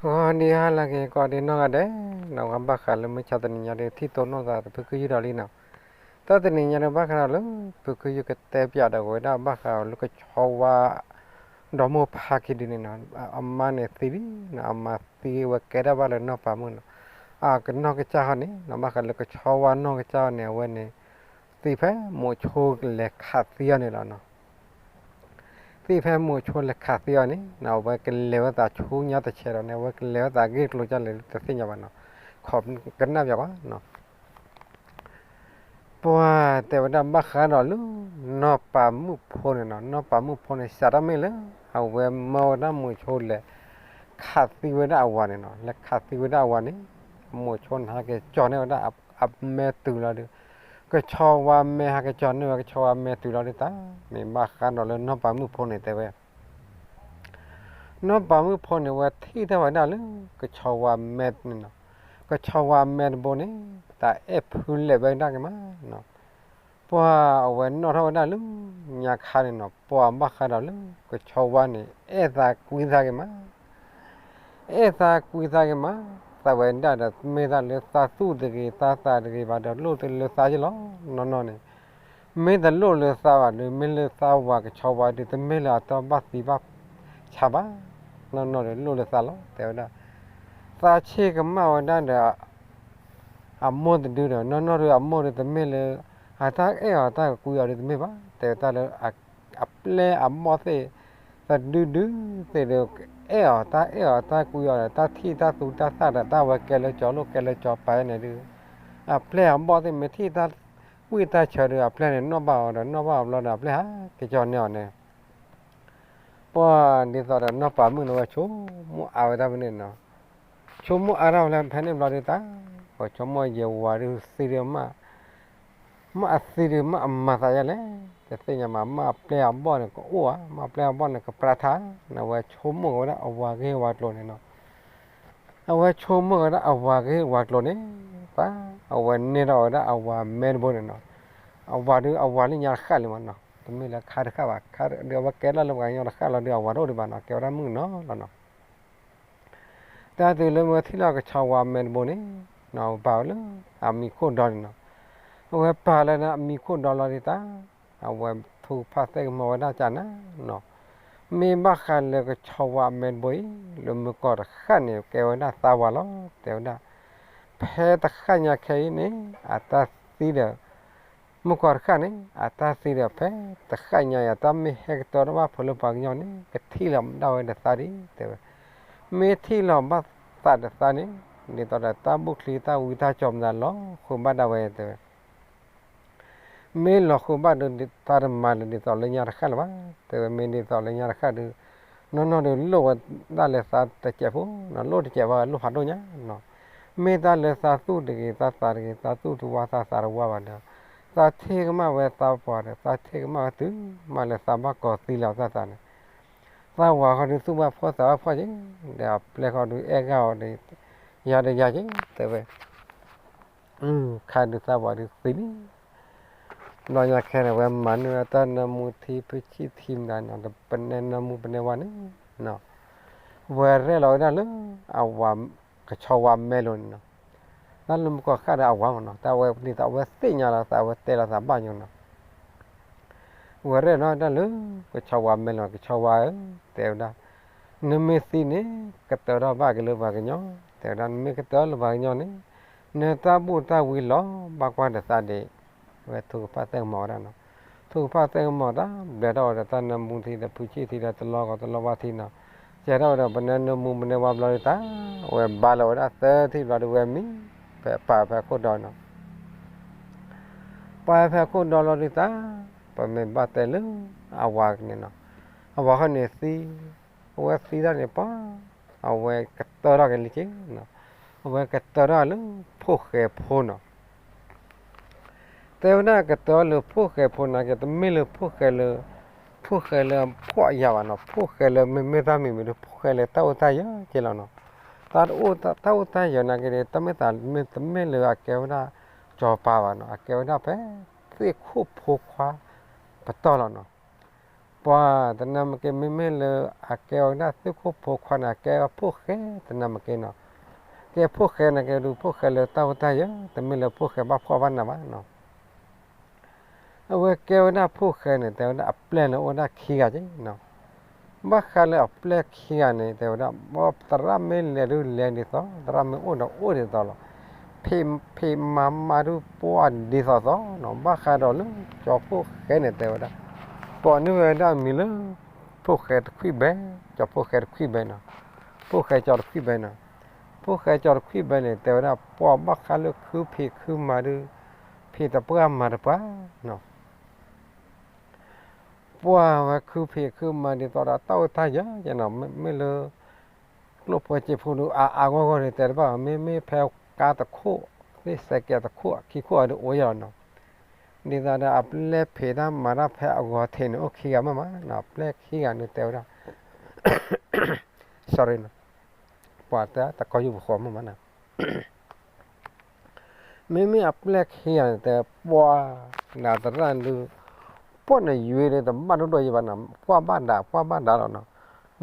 ဂီၤနံၤဟါလၢအဂ့ၤ ကိးဒံနီၢ်ဂၤဒဲး, နဝဲဘၣ်ဃးလၢမုၢ်ဆါတနံၤညါဒီး ထံၣ်တိၢ်နီၣ်သးတဖုခူယုၢ်ဒီးလံနီၤ. တၢ်တနံၤညါဒီး ဘၣ်ဃးဒီးလၢ ဖုခူယုၢ်ကတဲပၠးဒီးဝဲဒၣ်ဘၣ်ဃးလၢကဆီဝါ ဒီမိၢ်ဖါခံဒုန့ၣ်နီၤ, အမါန့ၣ်သံလံနီၤ, အမါသံဝဲကဲထီၣ်ဘၣ်လၢနီၢ်ပၤမုၣ်နီၤ. အကနီၢ်ကစၢ်ဟီန့ၣ်နီၤ ဘၣ်ဃးလၢကဆီဝါနီၢ်ကစၢ်ဟီန့ၣ် အဝဲန့ၣ် သံဖဲမိၤဆိလဲၤခးသံအီၤန့ၣ်လီၤနီၤ. သံဖဲမိၤဆိလဲၤခးသံအီၤန့ၣ်နီၤ အဝဲကလဲၤဝဲသးဆူညါတဆဲးဒီးန့ၣ် အဝဲကလဲၤဝဲသးဂ့ၢ်ကျိၤဒ်လဲၣ်တသ့ၣ်ညါဘၣ်နီၤ. ခိးကနၣ်ပၠးကွၢ်နီၤ. ပှၤတဲဝဲဒၣ်ဘၣ်ဃးဒီးလၢ နီၢ်ပၤမုၣ်ဖိန့ၣ်နီၤ, နီၢ်ပၤမုၣ်ဖိန့ၣ် စးထီၣ်မ့ၢ်လၢ အဝဲမၢဝဲဒၣ်မိၤဆိလဲၤ ခးသံဝဲဒၣ်အဝၤန့ၣ်နီၤ, လဲၤခးသံဝဲဒၣ်အဝၤန့ၣ် မိၤဆိန့ၣ်ဟဲက့ၤကၠီန့ၢ်ဝဲဒၣ် အမဲာ်တုၤလီၤဒီး ကဆီဝါမဲာ်ဟဲက့ၤကၠီန့ၢ်ဝဲ ကဆီဝါမဲာ်တုၤလီၤဒီးတၢ် မ့ၢ်ဘၣ်ဃးဒီးလၢနီၢ်ပၤမုၣ်ဖိန့ၣ်တဲဝဲ နီၢ်ပၤမုၣ်ဖိန့ၣ် အဝဲထံၣ်ထီၣ်ဝဲဒၣ်လၢ ကဆီဝါမဲာ်န့ၣ်နီၤ, ကဆီဝါမဲာ်တဘိန့ၣ် တၢ်အဲၣ်ဖုလဲၣ်ဝဲဒၣ်က့ၤမးနီၤ. ပှၤအဝဲနီၣ်ထီၣ်ဝဲဒၣ်လၢ ညါခါန့ၣ်နီၤ ပှၤဘၣ်ဃးဒီးလၢ ကဆီဝါန့ၣ် အဲၣ်သးကွံသးက့ၤမး အဲၣ်သးကွံသးက့ၤမး, သးဝဲဒၣ်ဒီး မ့ၢ်တၢ်လၢသးသူၣ်တဂ့ၤ သးသးတဂ့ၤဘၣ်ဒီး လိၣ်တလၢသးယ့ၣ်လီၤ. နီၢ်နီၢ်န့ၣ် မ့ၢ်တလိၣ်လၢသးဘၣ်ဒီး မ့ၢ်လၢသးဝၤကဆီဝါဒီး တမ့ၢ်လၢအတၢ်ဘၣ်သံဘၣ်ဆါဘၣ်. နီၢ်နီၢ်ဒီး လိၣ်လၢသးလီၤ တဲဝဲဒၣ်. သးဆ့ၣ်ကမၣ်ဝဲဒၣ်ဒီး အမိၢ်တဒုဒီး နီၢ်နီၢ်ဒီးအမိၢ်ဒီး တမ့ၢ်လၢ အတၢ်အဲၣ်အီၤတၢ်ကကွံအီၤဒီးတမ့ၢ်ဘၣ်, တဲဝဲတၢ်လၢ အပျဲၢ်အဘီၣ်သ့ၣ် တဒုဒုသ့ၣ်ဒီး အဲၣ်အီၤ တၢ်အဲၣ်အီၤတၢ်ကွံအီၤဒီး တၢ်ထံၣ်တၢ်သူတၢ်သၣ်ဒီး တၢ်ဝဲကဲလၢကၠီလိၣ်ကဲလၢကၠီပၤန့ၣ်ဒီး အပျဲၢ်အဘီၣ်သ့ၣ်မ့ၢ်ထံၣ်တၢ်ဝံၣ်တၢ်ဆၢဒီး အပျဲၢ်န့ၣ်နီၣ်ဘၣ်အီၤဒီး နီၣ်ဘၣ်အီၤဘျီဒီး အပျဲၢ်ဟဲက့ၤကၠီန့ၢ်အီၤန့ၣ် ပှၤဒ်သိးဒီးနီၢ်ပၤမုၣ်န့ၣ် ဝဲဆိကမိၣ်အါဝဲဒၣ်ဖဲန့ၣ်နီၤ, ဆိကမိၣ်အါထီၣ်ဝဲလၢဖဲန့ၣ်ဘျီဒုးတၢ်, ပှၤဆိကမိၣ်ယဝၤဒုးသံဒုးမး, မ့ၢ်အသံဒုးမ့ၢ်အမၤသးယါလဲၣ်, တသ့ၣ်ညါမး, မ့ၢ်အပျဲၢ်အဘီၣ်န့ၣ်ကအိၣ်ဧါ, မ့ၢ်အပျဲၢ်အဘီၣ်န့ၣ်ကပြၢထါ, အဝဲဆိကမိၣ်က့ၤဝဲဒၣ်အဝၤဂ့ၢ်ဝၤကျိၤန့ၣ်နီၤ အဝဲဆိကမိၣ်ဝဲဒၣ်အဝၤဂ့ၢ်ဝၤကျိၤန့ၣ်, အဝဲန့ၢ်ထီၣ်ဝဲဒၣ်အဝၤမဲတဘိန့ၣ်နီၤ, အဝၤဒုးအဝၤလၢညါတဃၣ်လံမးနီၤ, တမ့ၢ်လၢခါတဃၣ်ဘၣ်, ခါဒုးအဝဲကဲထီၣ်လၢပှၤကညီတဃၣ်လီၤဒုးအဝၤတအိၣ်ဒံးဘၣ်နီၤ, ကဲဝဲဒၣ်မုၣ်ကနီၤလီၤနီၤ. တၢ်တုၤလၢမ့ၢ်ထံၣ်လီၤကဆီဝါမဲတဘိန့ၣ်, ပာ်ဝဲလၢအမံၤခိၣ်ဒီန့ၣ်နီၤ, အဝဲပာ်လၢအမံၤခိၣ်ဒီလီၤဒုးတၢ်, အဝဲထိၣ်ကဖၣ်သ့ၣ်ကမီၤဝဲဒၣ်ကနၤနီၤ, မ့ၢ်ဘၣ်ဃးလၢကဆီဝါမဲတဘိအံၤ လၢမုၢ်ကီၢ်တဃၣ်န့ၣ် ကဲဝဲဒၣ်သးဝၤလီၤ, တဲဝဲဒၣ်, ဖဲတဃၣ်ညါခဲအံၤန့ၣ် အတၢ်သံဒီး မုၢ်ကီၢ်တဃၣ်န့ၣ် အတၢ်သံဒီးဖဲတဃၣ်ညါအံၤ အတၢ်မ့ၢ်ဟဲကတၢၢ်ထီၣ်ဘၣ်ဖိလၢပှၤကညီန့ၣ် ကထံၣ်လီၤဒၣ်ဝဲဒီးသးဒံး တဲဝဲ, မ့ၢ်ထံၣ်လီၤဘၣ်သးဒီးသးန့ၣ် ဒ်သိးဒီးတၢ်ဘူၣ်ချံတၢ်ဝံတၢ်ကၠီမနုၤလီၤဃုာ်ဘၣ်ဒၣ်ဝဲ တဲဝဲ မ့ၢ်လီၤဃုာ်ဘၣ်ဒီး တၢ်တမၤလၢဒ်သိးလၢညါတဃၣ်လၢၤဘၣ်, တဲဝဲမ့ၢ်ဒ်သိးလၢညါတဃၣ်ဒီး နီၢ်နီၢ်ဒီးလိၣ်ဝဲဒၣ်လၢသးတစဲးဖိ, လိၣ်တစဲးဘၣ်လိၣ်ဖးဒိၣ်ညါနီၤ, မ့ၢ်တၢ်လၢသးသူၣ်တဂ့ၤ သးသးတဂ့ၤ သးသူၣ်တဝါသးသးတဝါဘၣ်ဒီး သးထံၣ်ကမၣ်ဝဲသးပှၢ်ဒီး သးထံၣ်ကမၣ်ဝဲတုၤမးလၢသးဘၣ်ကီၤသံလီၤသးသးန့ၣ်, သးဝၤဃီဒုးသူၣ်ဘၣ်ဖှီၣ်သးဘၣ်ဖှီၣ်က့ၤ, ဒီးအပျဲၢ်ဃီဒုးအဲၣ်ဂၢ်အီၤဒီး ယၤဒီးယၤက့ၤ တဲဝဲ ခါဒုးသးဝၤဒုးသံလံ, ဘျီညါခဲန့ၣ် အဝဲမၤန့ၢ်ဝဲတၢ်နၢမူထံဖုဆံၣ်ထံမတၤန့ၣ် ပနဲနၢမူပနဲဝါန့ၣ်, ဝဲရဲၣ်လီၤဝဲဒၣ်လၢ အဝၤ ကဆီဝါမဲလိၤန့ၣ်နီၤ, တၢ်လၢမုၢ်ကီၢ်ဃၣ်ဒီးအဝၤမးနီၤ တၢ်ဝဲဒ်သိးအဝဲသ့ၣ်ညါလီၤသး အဝဲတဲလီၤသးဘၣ်ညါနီၤ ဝဲရဲၣ်လီၤဝဲဒၣ်လၢ ကဆီဝါမဲလိၤ ကဆီဝါဧၢ, တဲဝဲဒၣ်, နမ့ၢ်သံန့ၣ် ကတၢၢ်ထီၣ်ဘၣ်က့ၤလၢပှၤကညီ, တဲဝဲဒၣ် နမ့ၢ်ကတၢၢ်လၢပှၤကညီန့ၣ် နတၢ်ဘူၣ်တၢ်ဝံလီၤဘၣ်ကွၢ်ဒီးသးဒံး, ဝဲထိၣ်ကဖၣ်သ့ၣ်ကမီၤဝဲဒၣ်နီၤ, ထိၣ်ကဖၣ်သ့ၣ်ကမီၤတၢ် ဘျဲးထီၣ်ဝဲဒီးတၢ်နၢမူထံဒီးဖုဆံၣ်ထံဒီးတလီၢ်ကီၢ်တလီၢ်ဝါထံနီၤ, ကဲထီၣ်ဝဲဒီးပနဲနၢမူပနဲဝါဘျီဒုးတၢ်, ဝဲဘါလီၤဝဲဒၣ်သၢထံၣ်ဘျီဒုးဝဲမံ, ပပာ်ဖဲခိၣ်ဒီနီၤ ပာ်ဖဲခိၣ်ဒီလီၤဒုးတၢ်, ပမ့ၢ်ဘၣ်တဲလၢ အဝၤန့ၣ်နီၤ, အဝၤဃီန့ၣ်သံ, အဝဲသံတၢ်န့ၣ်ပှၤ, အဝဲကတၢၢ်ထီၣ်က့ၤလံက့ၤ, အဝဲကတၢၢ်ထီၣ်လၢဖိၣ်ဃဲဖိနီၤ တဲဝဲဒၣ်ကတၢၢ်လၢဖိၣ်ဃဲဖိနာ်က့ တမ့ၢ်လၢဖိၣ်ဃဲလၢ ဖိၣ်ဃဲလၢဖှီၣ်အယာ်ဘၣ်နီၤ, ဖိၣ်ဃဲလၢမ့မ့ၢ်တၢ်မံၤမံၤဒီး ဖိၣ်ဃဲလၢတၢ်အိၣ်တၢ်ယၢၤက့လီၤနီၤ, တၢ်အိၣ်တၢ်အိၣ်တၢ်ယၢၤနာ်က့ဒီး တၢ်မ့ၢ်သးမ့တမ့ၢ်လၢအကဲဝဲဒၣ် ကၠီၤပၤဘၣ်နီၤ, အကဲဝဲဒၣ်ဖဲ သ့ၣ်ခိၣ်ဖိခွါ ပတီၢ်လီၤနီၤ. ပှၤတနၢ်မ့ၢ်က့ မ့မ့ၢ်လၢအကဲဝဲဒၣ်သုးခိၣ်ဖိခွါန့ၣ် အကဲဝဲဖိၣ်ဃဲတနၢ်မ့ၢ်က့နီၤ. ကဲဖိၣ်ဃဲန့ၣ်ကဲဒုး ဖိၣ်ဃဲလၢတၢ်အိၣ်တၢ်ယၢၤ တမ့ၢ်လၢဖိၣ်ဃဲဘၣ်ဖှီၣ်ဘၣ်နးဘၣ်နီၤ. အဝဲကဲဝဲဒၣ်ဖိၣ်ဃဲန့ၣ် တဲဝဲဒၣ်အပျဲၢ်န့ၣ်အိၣ်ဝဲဒၣ်ခံဂၤက့နီၤ. ဘၣ်ဃးလၢအပျဲၢ်ခံဂၤန့ၣ် တဲဝဲဒၣ် သရၣ်မ့ၢ်လဲၤဒုးလဲၤဒ်သိး သရၣ်မ့ၢ်အိၣ်ဒီးအိၣ်ဒ်သိးလီၤ. ဖံးမၤမၤဒုးပှၢ်ဒ်သိးသိးနီၤ. ဘၣ်ဃးဒီးလၢကၠီဖိၣ်ဃဲန့ၣ် တဲဝဲဒၣ် ပိာ်န့ၢ်ဝဲဒၣ်မံၤလၢ ဖိၣ်ဃဲတခွံၣ်ဘဲ, ကၠီဖိၣ်ဃဲတခွံၣ်ဘဲနီၤ. ဖိၣ်ဃဲကၠီတခွံၣ်ဘဲနီၤ. ဖိၣ်ဃဲကၠီတခွံၣ်ဘဲန့ၣ် တဲဝဲဒၣ် ပှၤဘၣ်ဃးလၢခုဖံးခုမၤဒုး ဖံးတပှၢ်မၤတပှၢ်နီၤ. ပှၢ်ဝဲခုဖံးခုမၤဒ်သိးဒီးတၢ်အိၣ်တၢ်ယၢၤနီၤ. မ့မ့ၢ်လၢ ကျိၣ်ဖိစ့ဖိဒုး အါအါဂီၢ်ဂီၢ်န့ၣ် တဲတဘၣ်ဘၣ်. မ့မ့ၢ်ဖဲကါတခိၣ် သ့ၣ်စဲးကဲးတခိၣ် ခံခိၣ်အဒုးအိၣ်ယဲလီၤနီၤ. ဒ်သိးဒီးအပျဲၢ်ဖံးတၢ်မၤတၢ်ဖဲအဂီၤထံးန့ၣ် အိၣ်ခံဂၤမ့ၢ်မးနီၤ. အပျဲၢ်ခံဂၤန့ၣ် တဲဝဲဒၣ် sorry နီၤ. ပှၤတဲတၢ်ကီယူၢ်ပဃီမ့ၢ်မးနီၤ. မ့မ့ၢ်အပျဲၢ်ခံဂၤန့ၣ် တဲပှၢ် နသရၣ်ဒုး ပှၢ်နယွ့ဒုး တဘၣ်ဒိၣ်ဒိၣ်ယံၤဘၣ်နီၤ. ပှၢ်ဘၣ်ဒၣ် ပှၢ်ဘၣ်ဒၣ်လီၤနီၤ.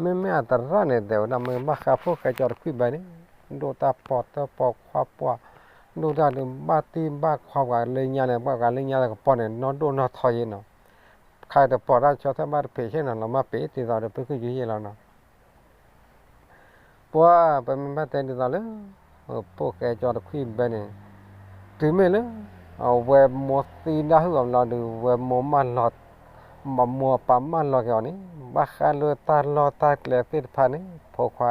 မ့မ့ၢ်အသရၣ်န့ၣ် တဲဝဲဒၣ် မ့ၢ်ဘၣ်ဃးဖိၣ်ဃဲကၠီတခွံၣ်ဘဲန့ၣ် ဒိၣ်တၢ်ပီၢ်တၢ်ပီၢ်ခွါပှၢ် ဒိၣ်တၢ်ဒုး ဘၣ်တံၢ်ဘၣ်ခွါပှၤလၢညါန့ၣ် ပှၤလၢညါတကပီၤန့ၣ် နီၢ်ဒိၣ်နီၢ်ထီယံၤနီၤ. ခါတပီၤတၢ်ဆီၣ်ထွဲဘၣ်တပ့ၤဆ့ၣ်နီၤ လီၤမၢ်ပ့ၤ ဒ်သိးဒီး ပၢ်ခုၣ်ယူၢ်ယံာ်လီၤနီၤ. ပှၢ် ပမ့ၢ်ဘၣ်တဲဒ်သိးလၢ ဖိၣ်ဃဲကၠီတခွံၣ်ဘဲန့ၣ် တုၤမ့ၢ်လၢ အဝဲမိၢ်သံဒၣ်ဟုၣ်အီၤလီၤဒုး ဝဲမိၢ်မၢလီၤ မိၢ်ပၢ်မၢလီၤက့ၤအီၤန့ၣ် ဘၣ်ဃးလၢတၢ်လီၢ်တၢ်ကျဲသ့ၣ်တဖၣ်န့ၣ် ဖိခွါ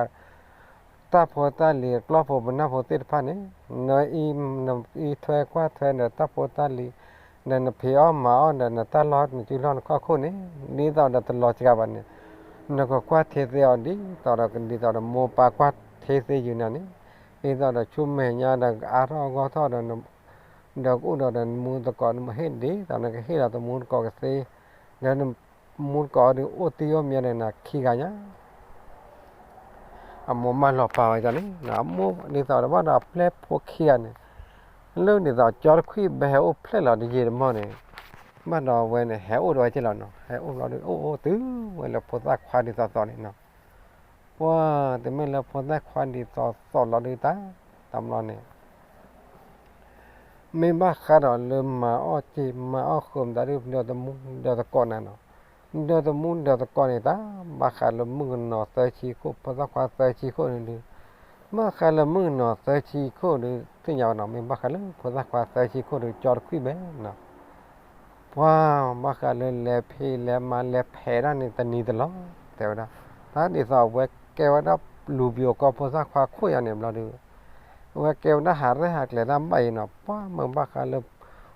တၢ်ဖိတၢ်လံၤ ကျီၢ်ဖိပနၢ်ဖိသ့ၣ်တဖၣ်န့ၣ် နအံးထွဲကွၢ်ထွဲဒီးတၢ်ဖိတၢ်လံၤ ဒီးနဖံးအီၣ်မၤအီၣ်ဒီးနတၢ်လီၢ်နစုလီၢ်နခီၣ်ခိၣ်န့ၣ် ဒ်သိးဒီးတလီၤစှၤဘၣ်န့ၣ် နကကွၢ်ထံသ့အီၤဒ်သိးဒီး ဒ်သိးဒီးမိၢ်ပၢ်ကွၢ်ထံသ့ယုာ်နၤန့ၣ် ဒ်သိးဒီးဆူမဲာ်ညါဒီးကအါထီၣ်အဂီၢ်ထီၣ်ဒီး ဒီးကအိၣ်ဒီးနမူသကိးနဟ့ၣ်ဒ်သိးနကဟ့ၣ်လီၤတမူသကိးကသ့ ဒီးနမူသကိးဒုးအိၣ်တံၢ်အိၣ်မါဒီးနၤခံဂၤညါ အမိၢ်မၢလီၤပာ်ဝဲဒ်န့ၣ် အမိၢ်ဒ်သိးဒီးဘၣ်ဒီးအပျဲၢ်ဖိခံဂၤန့ၣ် လၢဒ်သိးကၠီတခွံၣ်ဘဲဟဲအိၣ်ဖျဲၣ်လီၤတယံာ်တမီၢ်န့ၣ် ဘၣ်ဒီးအဝဲန့ၣ် ဟဲအိၣ်ဒီးဝဲက့လီၤနီၤ ဟဲအိၣ်ဘျီဒုး အိၣ်အိၣ်တုၤဝဲလၢဖိသၣ်ခွါဒ်သိးသိးန့ၣ်နီၤ ပှၢ်တမ့ၢ်လၢဖိသၣ်ခွါဒ်သိးသိးလီၤဒုးတၢ် တဘျီန့ၣ် မ့ၢ်ဘၣ်ဃးဒီးလၢမၤအီၣ်စ့မၤအီၣ်ဃုာ်မတၤဒုး ဒီးတမူဒီးသကိးနၤနီၤ ဒီးတမူဒီးသကိးန့ၣ်တၢ် ဘၣ်ဃးလၢမုၣ်ကနီၤသၢဆံခိၣ် ဖိသၣ်ခွါသၢဆံခိၣ်န့ၣ်ဒုး ဘၣ်ဃးလၢမုၣ်ကနီၤသၢဆံခိၣ်ဒုး သ့ၣ်ညါဘၣ်နီၤ မ့ၢ်ဘၣ်ဃးလၢဖိသၣ်ခွါသၢဆံခိၣ်ဒုး ကၠီတခွံၣ်ဘဲနီၤ ပှၢ်ဘၣ်ဃးလၢလဲၤဖံးလဲၤမၤလဲၤဖဲးတၢ်န့ၣ် တနံၤတလီၤ တဲဝဲဒၣ် တၢ်ဒ်သိးအဝဲကဲဝဲဒၣ်လူၤပယီၤကီၢ်ဖိသၣ်ခွါခိၣ်ယၤန့ၣ်ဘျီဒုး အဝဲကဲဝဲဒၣ်ဟးရဲၣ်ဟးကျဲၤတၢ်ဘၣ်အံၤနီၤ ပှၢ်မ့ၢ်ဘၣ်ဃးလၢ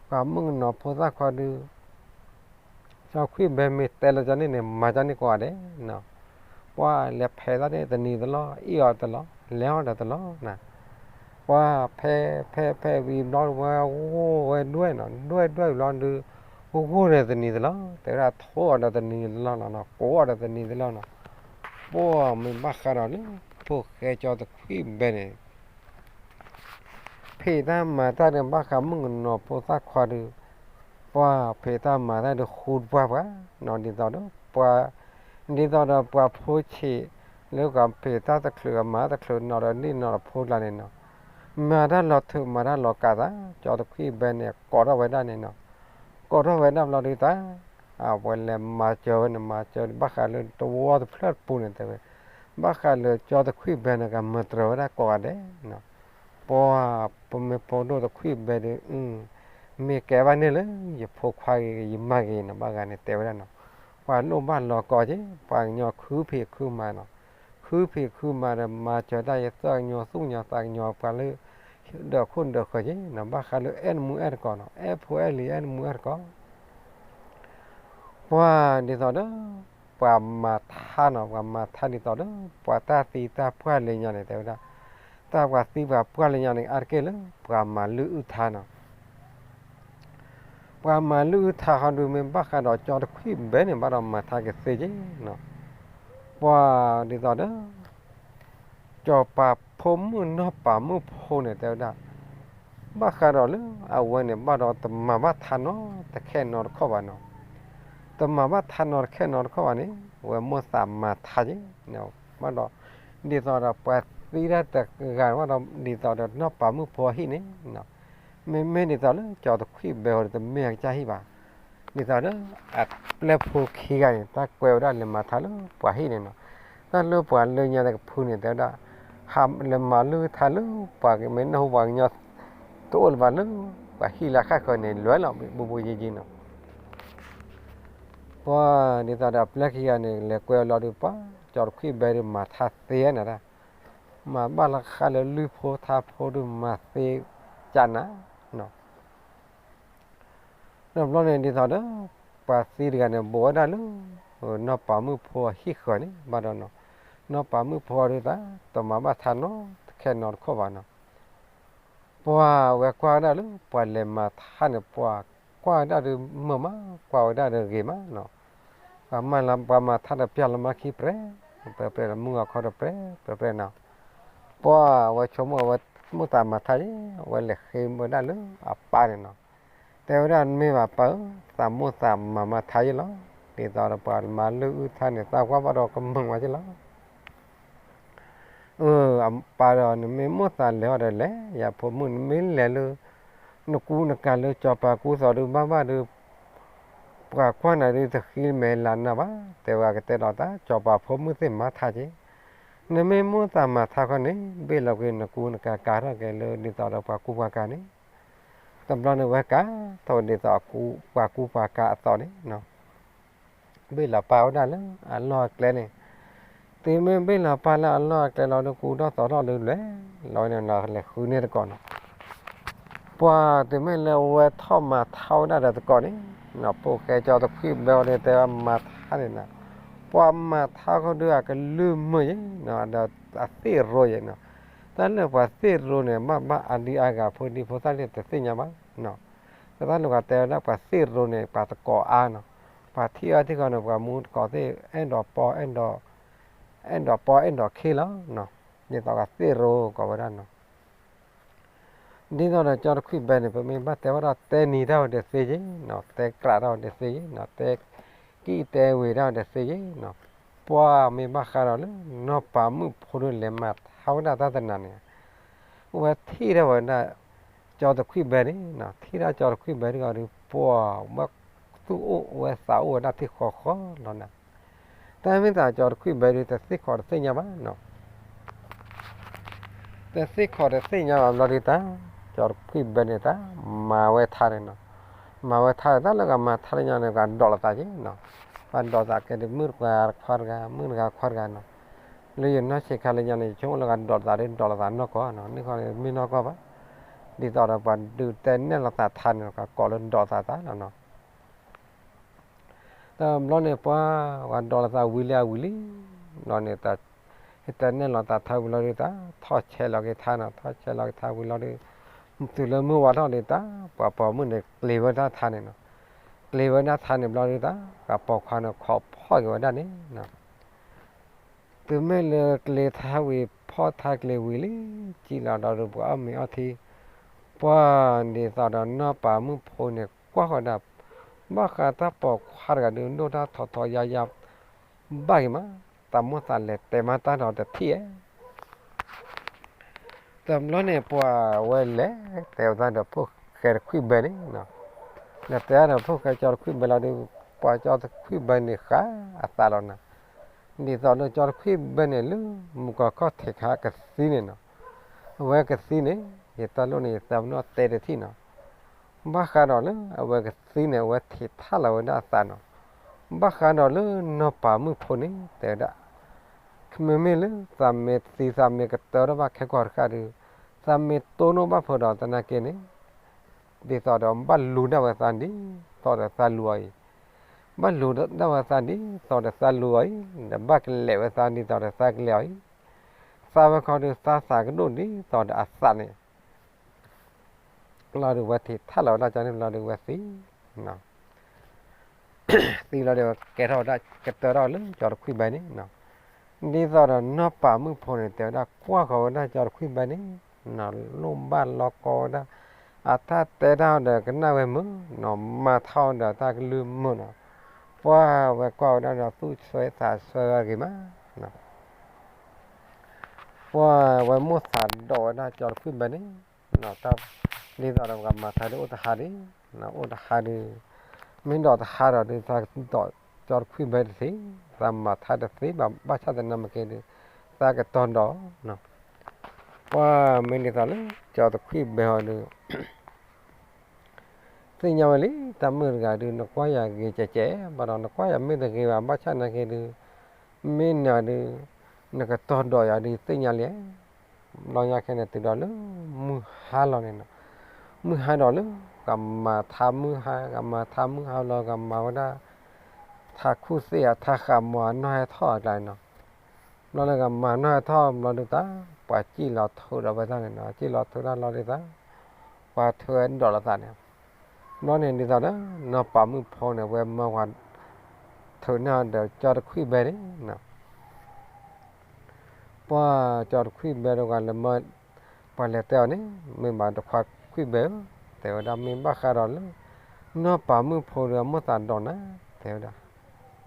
ပှၤမုၣ်ကနီၤဖိသၣ်ခွါဒုး ကၠီခွံၣ်ဘဲမ့ၢ်တဲလၢကၠီန့ၣ်န့ၣ် မၤကၠီန့ၣ်ကိးဂၤဒဲးနီၤ ပှၢ်လဲၤဖဲးတၢ်န့ၣ် တနံၤတလီၤ အ့ၣ်အီၤတလီၤ လဲၤအီၤဒီးတလီၤနၤ ပှၢ်ဖဲးဖဲးဖဲးဝံၤဘျီဝဲဂိၢ်ဝဲဒွဲၣ်နီၤ ဒွဲၣ်ဒွဲၣ်ဘျီဒုး ဂိၢ်န့ၣ်တနံၤတလီၤ တဲဝဲဒၣ်ထိးအီၤဒီးတနံၤတလီၤနီၤ ကိးအီၤဒီးတနံၤတလီၤနီၤ ပှၢ်မ့ၢ်ဘၣ်ဃးဒီးလၢ ဖိၣ်ဃဲကၠီတခွံၣ်ဘဲန့ၣ် ဖံးတၢ်မၤတၢ်ဒုးဘၣ်ဃးမုၣ်ကနီၤဖိသၣ်ခွါဒုး ပှၢ်ဖံးတၢ်မၤတၢ်ဒုးဃူတပှၢ်ပှၤနီၤ ဒ်သိးဒီး ပှၤ ဒ်သိးဒီးပှၤဖိဆံး လၢကဖံးတၢ်တချုးအမၤတချုးနီၤဒီးဒ်နီၤဒီးဖိကျါန့ၣ်နီၤ မၤတၢ်လီၤထုးမၤတၢ်လီၤကးသး ကၠီတခွံၣ်ဘဲန့ၣ် ကိးထီၣ်ဝဲဒၣ်န့ၣ်နီၤ ကိးထီၣ်ဝဲဒၣ်ဘျီဒုးတၢ် အဝဲလဲၤမၤစၢၤဝဲန့ၣ် မၤစၢၤဘၣ်ဃးလၢတဝီတဖျၢၣ်တပူၤန့ၣ် တဲဝဲ ဘၣ်ဃးလၢကၠီတခွံၣ်ဘဲန့ၣ် ကမၤတြၢၤဝဲဒၣ်ကိးဂၤဒဲးနီၤ ပှၢ်ပမ့ၢ်ဖိဒိၣ်တခွံၣ်ဘဲဒုး မ့ၢ်ကဲဘၣ်န့ၣ်လၢ ယဖိခွါဂ့ၤ ယမါဂ့ၤနီၤ ဘၣ်ဂၤန့ၣ်တဲဝဲဒၣ်နီၤ ပှၤလိၣ်ဘၣ်လီၤကိးက့ ပှၤကညီခုဖံးခုမၤနီၤ ခုဖံးခုမၤဒီးမၤစၢၤတၢ်ယသၢကညီသူၣ်ကညီသးကညီ ပှၤလၢ ဒၢးခိၣ်ဒၢးဃၢၤက့နီၤ ဘၣ်ဃးလၢအဲၣ်နမူအဲၣ်တကိးနီၤ အဲၣ်ဖိအဲၣ်လံၤအဲၣ်နမူအဲၣ်တကိး ပှၢ်ဒ်သိးဒီး ပှၤမၤထါနီၤ ပှၤမၤထါဒ်သိးဒီး ပှၤတၢ်သံတၢ်ပှၢ်လၢညါန့ၣ် တဲဝဲဒၣ် တၢ်ပှၤသံပှၤပှၢ်လၢညါန့ၣ် အါတက့ၢ်လၢ ပှၤမၤလုၢ်အုၣ်ထါနီၤ ပှၤမၤလုၢ်အုၣ်ထါဟီဒုး မ့ၢ်ဘၣ်ဃးဒီးကၠီတခွံၣ်ဘဲန့ၣ် ဘၣ်ဒီးမၤထါကသ့က့နီၤ ပှၢ်ဒ်သိးဒီး ကၠီၤပၤဖိမုၣ်နီၢ်ပၤမုၣ်ဖိန့ၣ် တဲဝဲဒၣ် ဘၣ်ဃးဒီးလၢအဝဲန့ၣ် ဘၣ်ဒီးတမၤဘၣ်ထါနီတခဲနီတခီၣ်ဘၣ်နီၤ တမၤဘၣ်ထါနီတခဲနီတခီၣ်ဘၣ်န့ၣ်, ဝဲမိၣ်သးမၤထါက့ၤ, ဘၣ်ဒီး, ဒ်သိးဒီးပှၤသံတၢ်တဂၤဘၣ်ဒီး ဒ်သိးဒီးနီၢ်ပၤမုၣ်ဖိအဟံၣ်န့ၣ်, မ့မ့ၢ်ဒ်သိးလၢကၠီတခွံၣ်ဘဲအီၤဒီးတမ့ၢ်အကစၢ်ဟံၣ်ဘၣ်, ဒ်သိးလၢအပျဲၢ်ဖိခံဂၤန့ၣ် တၢ်ကွဲးဝဲဒၣ်လဲၤမၤထါလၢပှၤဟံၣ်န့ၣ်နီၤ, တၢ်လၢပှၤလၢညါတကဖုန့ၣ် တဲဝဲဒၣ်, ဟးလဲၤမၤလုၢ်ထါလၢပှၤကမ့ၢ်နၢ်ဟူပှၤကညီ တအိၣ်လၢၤဘၣ်လၢ ပှၤဟံၣ်လၢအဃၣ်ဃၢၤန့ၣ် လွဲလီၤ ဘူးဘူးယံၤယံၤနီၤ. ပှၤဒ်သိးဒီးအပျဲၢ်ခံဂၤန့ၣ် လဲၤကွဲးအီၤလီၤဒုး ပှၤကၠီတခွံၣ်ဘဲဒုးမၤထါသ့နၤဒၣ်, မၤဘၣ်လၢဃါလၢလုၢ်ဖိထါဖိဒုးမၤသ့ကနၤနီၤ. တဘျီန့ၣ်ဒ်သိးဒီး ပှၤသံတဂၤန့ၣ် ဘိးဝဲဒၣ်လၢ နီၢ်ပၤမုၣ်ဖိအဟံၣ်ဃၢၤန့ၣ် ဘၣ်ဒီးနီၤ, နီၢ်ပၤမုၣ်ဖိအီၤဒုးသး တမၤဘၣ်ထါနီတခဲနီတခီၣ်ဘၣ်နီၤ. ပှၤဝဲကွၢ်ဝဲဒၣ်လၢပှၤလဲၤမၤထါန့ၣ် ပှၤကွၢ်ဝဲဒၣ်ဒုးမုာ်မး ကွၢ်ဝဲဒၣ်ဒုးဂ့ၤမးနီၤ, ပှၤမၤလၢပှၤမၤထါဒီးပျၢ်လီၤမၢ်ခံပြဲၢ် ပြဲၢ်ပြဲၢ်နီၤ, မုၢ်ဂၤခီဒီးပြဲၢ်ပြဲၢ်ပြဲၢ်နီၤ. ပှၤဝဲဆိကမိၣ်ဝဲမိၣ်သးမၤထါယဲ ဝဲလဲၤဃ့ဝဲဒၣ်လၢအပၢ်န့ၣ်နီၤ, တဲဝဲဒၣ်မ့ၢ်ဘၣ်ပၢ်ဧၢ, သးမိၣ်သးမၤမၤထါယဲလီၤ, ဒ်သိးဒီးပှၤမၤလုၢ်အုၣ်ထါန့ၣ် သးကွၢ်ဘၣ်ဒီးကမုာ်ဝဲယဲလီၤ. အၢ အပၢ်ဒီး နမ့ၢ်မိၣ်သးလဲၤအီၤဒီးလဲၤ, ယဖိမုၣ်နမ့ၢ်လဲၤလၢ နကူနကၤလၢကၠီၤပၤကူသိးဒုးဘၣ်ဘၣ်ဒုး ပှၤကွၢ်နၤဒုးတဃံမဲာ်လၤနၤဘၣ်, တဲဝဲကတဲဒီးတၢ် ကၠီၤပၤဖိမုၣ်သ့ၣ်မၤထါက့ၤ, နမ့ၢ်မိၣ်သးမၤထါခီန့ၣ် ဘ့ၣ်လီၤက့ၤနကူနကၤကၤထီၣ်က့ၤလၢ ဒ်သိးဒီးပှၤကူပှၤကၤန့ၣ်, တဘျီန့ၣ်ဝဲကၤထီၣ်ဒ်သိးပှၤကူပှၤကၤအသိးန့ၣ် ဘ့ၣ်လီၤပၢ်ဝဲဒၣ်လၢအလီၢ်အကျဲန့ၣ်, တုၤမ့ၢ်ဘ့ၣ်လီၤပၢ်လၢအလီၢ်အကျဲလီၤဒုး ကူထီၣ်သိးထီၣ်လၢလဲၤ, လီၤဝဲန့ၣ်လဲၤဃုန့ၢ်သကိးနီၤ. ပှၤတုၤမ့ၢ်လၢအဝဲထီၣ်မၤထါဝဲဒၣ်ဒီးသကိးန့ၣ်, ဖိၣ်ဃဲကၠီတခွံၣ်ဘဲအီၤဒုး တဲဝဲမၤထါန့ၣ်နီၤ, ပှၤမၤထါခီဒုးအကလုၢ်မုာ်ယဲနီၤ, ဒီးအသ့ၣ်ရိယဲနီၤ, တၢ်လၢပှၤသ့ၣ်ရိန့ၣ် ဘၣ်ဘၣ်အဒံအါဂၤဖိဒံဖိသၣ်န့ၣ်တသ့ၣ်ညါဘၣ်နီၤ. တၢ်လၢပှၤတဲဝဲဒၣ်ပှၤသ့ၣ်ရိန့ၣ် ပှၤသကိးအါနီၤ, ပှၤထံၣ်အါထံၣ်ဃီန့ၣ် ပှၤမူသကိးသ့ၣ် အဲၣ်ဒိးပီ အဲၣ်ဒိး အဲၣ်ဒိးပီအဲၣ်ဒိးခ့လီၤနီၤ, ဒ်သိးပှၤသ့ၣ်ရိကိးဝဲဒၣ်နီၤ. ဒ်သိးဒီးကၠီတခွံၣ်ဘဲန့ၣ် ပမ့ၢ်ဘၣ်တဲဝဲဒၣ်တဲနံၤတၢ်ဝဲဒၣ်သ့ယဲနီၤ, တဲကြးတၢ်ဝဲဒၣ်သ့ယဲနီၤ, တဲကံၣ်တဲဝ့ၤတၢ်ဝဲဒၣ်သ့ယဲနီၤ, ပှၤမ့ၢ်ဘၣ်ဃးဒီးလၢ နီၢ်ပၤမုၣ်ဖိဒုးလဲၤမၤထါဝဲဒၣ်တၢ်တနၤန့ၣ်, ဝဲထံၣ်ထီၣ်ဝဲဒၣ် ကၠီတခွံၣ်ဘဲန့ၣ်နီၤ, ထံၣ်ဒၣ်ကၠီတခွံၣ်ဘဲဒုးအီၤဒုး ပှၤဘၣ်သူၣ်အိၣ်ဝဲသးအိၣ်ဝဲဒၣ်ထံဃီဃီလီၤနီၤ. တၢ်မ့ၢ်သးကၠီတခွံၣ်ဘဲဒုး တသ့ၣ်ခီၣ်တသ့ၣ်ညါဘၣ်နီၤ. တသ့ၣ်ခီၣ်တသ့ၣ်ညါဘၣ်ဘျီဒုးတၢ် ကၠီတခွံၣ်ဘဲန့ၣ်တၢ် မၤဝဲထါန့ၣ်နီၤ. မၤဝဲထါဒီးတၢ်လၢကမၤထါလၢညါန့ၣ် ကဒိးလိာ်သးက့ၤနီၤ. ပှၤဒိးသးကဲဒုး မုၣ်တဂၤခွါတဂၤ မုၣ်တဂၤခွါတဂၤနီၤ. လၢယနီၢ်ဆံးခါလၢညါန့ၣ် ယဆိကမိၣ်လၢကဒိးလိာ်သးဒုး ဒိးလိာ်သးနီၢ်ကီၢ်နီၤ, န့ၣ်ခီန့ၣ်မ့ၢ်နီၢ်ကီၢ်ဘၣ်. ဒ်သိးဒီးပှၤဒုးတဲနဲၣ်လိာ်သးထါန့ၣ် ကကိးလၢဒိးသးသးလီၤနီၤ. တဘျီန့ၣ် ပှၤ ပှၤဒိးလိာ်သးဝံၤလံအဝံၤလံ, ဘျီန့ၣ် တၢ်တဲနဲၣ်လိာ်သးထါဝံၤလီၤဒုးတၢ် ထီၣ်ဆဲးလီၤက့ၤထါနီၤ, ထီၣ်ဆဲးလီၤက့ၤထါဝံၤလီၤဒုး, တုၤလၢမုၢ်ဝါထီၣ်ဒုးတၢ် ပှၤပိာ်မုၣ်န့ၣ် ကျ့ၤဝဲဒၣ်ထါန့ၣ်နီၤ. ကျ့ၤဝဲဒၣ်ထါန့ၣ်ဘျီဒုးတၢ် ပှၤပိာ်ခွါန့ၣ် ခိးဖီၣ်က့ၤဝဲဒၣ်န့ၣ်နီၤ. တုၤမ့ၢ်လၢကျ့ၤထါဝံၤ ဖီၣ်ထါကျ့ၤဝံၤလံ စံၣ်လီၤဒီးဒုး ပှၤအီၣ်မ့ၤအီထံ, ပှၤဒ်သိးဒီးနီၢ်ပၤမုၣ်ဖိန့ၣ် ကွၢ်ဃီၤဒၣ် ဘၣ်ဃးတၢ်ပိာ်ခွါတဂၤဒုး ဒိၣ်တၢ်ထီထီယါယါ ဘၣ်က့ၤမး, သးမိၣ်သးလဲၤတဲမးတၢ်ဒီးတထံၣ်ဧါ. တဘျီန့ၣ် ပှၤဝဲလဲၤတဲဝဲဒၣ်ဒီးဖိၣ်ဃဲတခွံၣ်ဘဲန့ၣ်နီၤ, လဲၤတဲဒီးဖိၣ်ဃဲကၠီတခွံၣ်ဘဲလီၤဒုး, ပှၤကၠီတခွံၣ်ဘဲန့ၣ်ဃးအသးလီၤနီၤ. ဒ်သိးဒီးကၠီတခွံၣ်ဘဲန့ၣ် လၢမုၢ်ကီၢ်ခီၣ်ထံးခါကသံန့ၣ်နီၤ, အဝဲကသံန့ၣ် ယတၢ်လိၣ်န့ၣ် ယသးပနီၣ်တဲတထံၣ်နီၤ. ဘၣ်ဃးဒီးလၢအဝဲကသံန့ၣ် အဝဲထံးထးလီၤဝဲဒၣ်အသးနီၤ. ဘၣ်ဃးဒီးလၢနီၢ်ပၤမုၣ်ဖိန့ၣ် တဲဝဲဒၣ် မ့မ့ၢ်လၢသးမ့ၢ်သံသးမ့ၢ်ကတၢၢ်ထီၣ်ဘၣ်ခဲကိာ်တဃၣ်ဒီး သးမ့ၢ်တိၢ်နီၣ်ဘၣ်ဖုးဒီးသနာ်က့န့ၣ် ဒ်သိးဒီးဘၣ်လူၤဒၣ်ဝဲသးဒ်သိးဒီးသးလူၤအီၤအံၤ, ဘၣ်လူၤဒၣ်ဝဲသးဒ်သိးဒီးသးလူၤအီၤအံၤ, ဒီးဘၣ်ကလဲာ်ဝဲသးဒ်သိးဒီးသးကလဲာ်အီၤအံၤ, သးဝဲခီဒုးသးသးကဒိၣ်ဒ်သိးဒီးအသးန့ၣ် လီၤဒုးဝဲထံးထးလီၤဝဲဒၣ်ကၠီန့ၣ်လီၤဒုးဝဲသံ သံလီၤဒီးကဲထီၣ်ဝဲဒၣ်ကတၢၢ်ထီၣ်လၢကၠီတခွံၣ်ဘဲန့ၣ်, ဒ်သိးဒီးနီၢ်ပၤမုၣ်ဖိန့ၣ် တဲဝဲဒၣ်ကွၢ်ဃီၤဝဲဒၣ်ကၠီတခွံၣ်ဘဲန့ၣ်, လိၣ်ဘၣ်လီၤကီဝဲဒၣ်, အတၢ်တဲတၢ်ဒီးကနၣ်ဝဲမုာ်နီၤ, မၤထီၣ်ဒီးတၢ်ကလုၢ်မုာ်နီၤ, ပှၢ်ဝဲကွၢ်ဝဲဒၣ်ဒီးသူၣ်ဆၢသးဆၢဂ့ၤမး, ပှၢ်ဝဲမိၣ်သးဒိးဝဲဒၣ်ကၠီတခွံၣ်ဘဲန့ၣ်, ဒ်သိးဒီးပှၤမၤထါဒုးအိၣ်တဟါဒံး, အိၣ်တဟါဒုး, မ့ၢ်ဒိးတဟါဒီးဒုး သးဒိးကၠီတခွံၣ်ဘဲတသ့, သးမၤထါတသ့ဘၣ် ဘၣ်ဆၣ်သနာ်က့ဒုး, သးကတီၤဒိး, ပှၢ်မ့ၢ်ဒ်သိးလၢ ကၠီတခွံၣ်ဘဲအီၤဒုး သ့ၣ်ညါဝဲလံ တၢ်မုၣ်တဂၤဒုး နကွၢ်ယၤဂ့ၤကဲးကဲး ဘၣ်ဒီးနကွၢ်ယၤမ့ၢ်တဂ့ၤဘၣ် ဘၣ်ဆၣ်နာ်က့ဒုး, မ့ၢ်နၤဒုး, နကတီၤဒိးယၤဒုးသ့ၣ်ညါလံ, ဘျီညါခဲန့ၣ်တုၤဒီးလၢ မုၢ်ဟါလီၤန့ၣ်နီၤ, မုၢ်ဟါဒီးလၢ ကမၤထါမုၢ်ဟါ ကမၤထါမုၢ်ဟါလီၤ ကမၤဝဲဒၣ် ထါခူၣ်သ့ၣ်ဧါ ထါဃးမီၤဧါ နီၢ်ဟဲထီၣ်အကျါန့ၣ်နီၤ, ဘျီလၢကမၤနီၢ်ဟဲထီၣ်ဘျီဒုးသး, ပှၤစံၣ်လီၤထုးဒီးဝဲသၣ်န့ၣ်နီၤ စံၣ်လီၤထုးတၢ်လီၤဒုးသး, ပှၤထုးဝဲဒိးလိာ်သးန့ၣ်, ဘျီန့ၣ်ဒ်သိးဒီး နီၢ်ပၤမုၣ်ဖိန့ၣ် ဝဲမၢပှၤထုးန့ၢ်အီၤဒီးကၠီတခွံၣ်ဘဲန့ၣ်နီၤ ပှၢ်ကၠီတခွံၣ်ဘဲတဂၤလၢမၢ, ပှၤလဲၤတဲအီၤန့ၣ် မ့ၢ်ဘၣ်တခွါခွံၣ်ဘဲဧၢ, တဲဝဲဒၣ်မ့ၢ်ဘၣ်ဃးဒီးလၢ နီၢ်ပၤမုၣ်ဖိဒီးမိၣ်သးဒိးနၤ, တဲဝဲဒၣ်,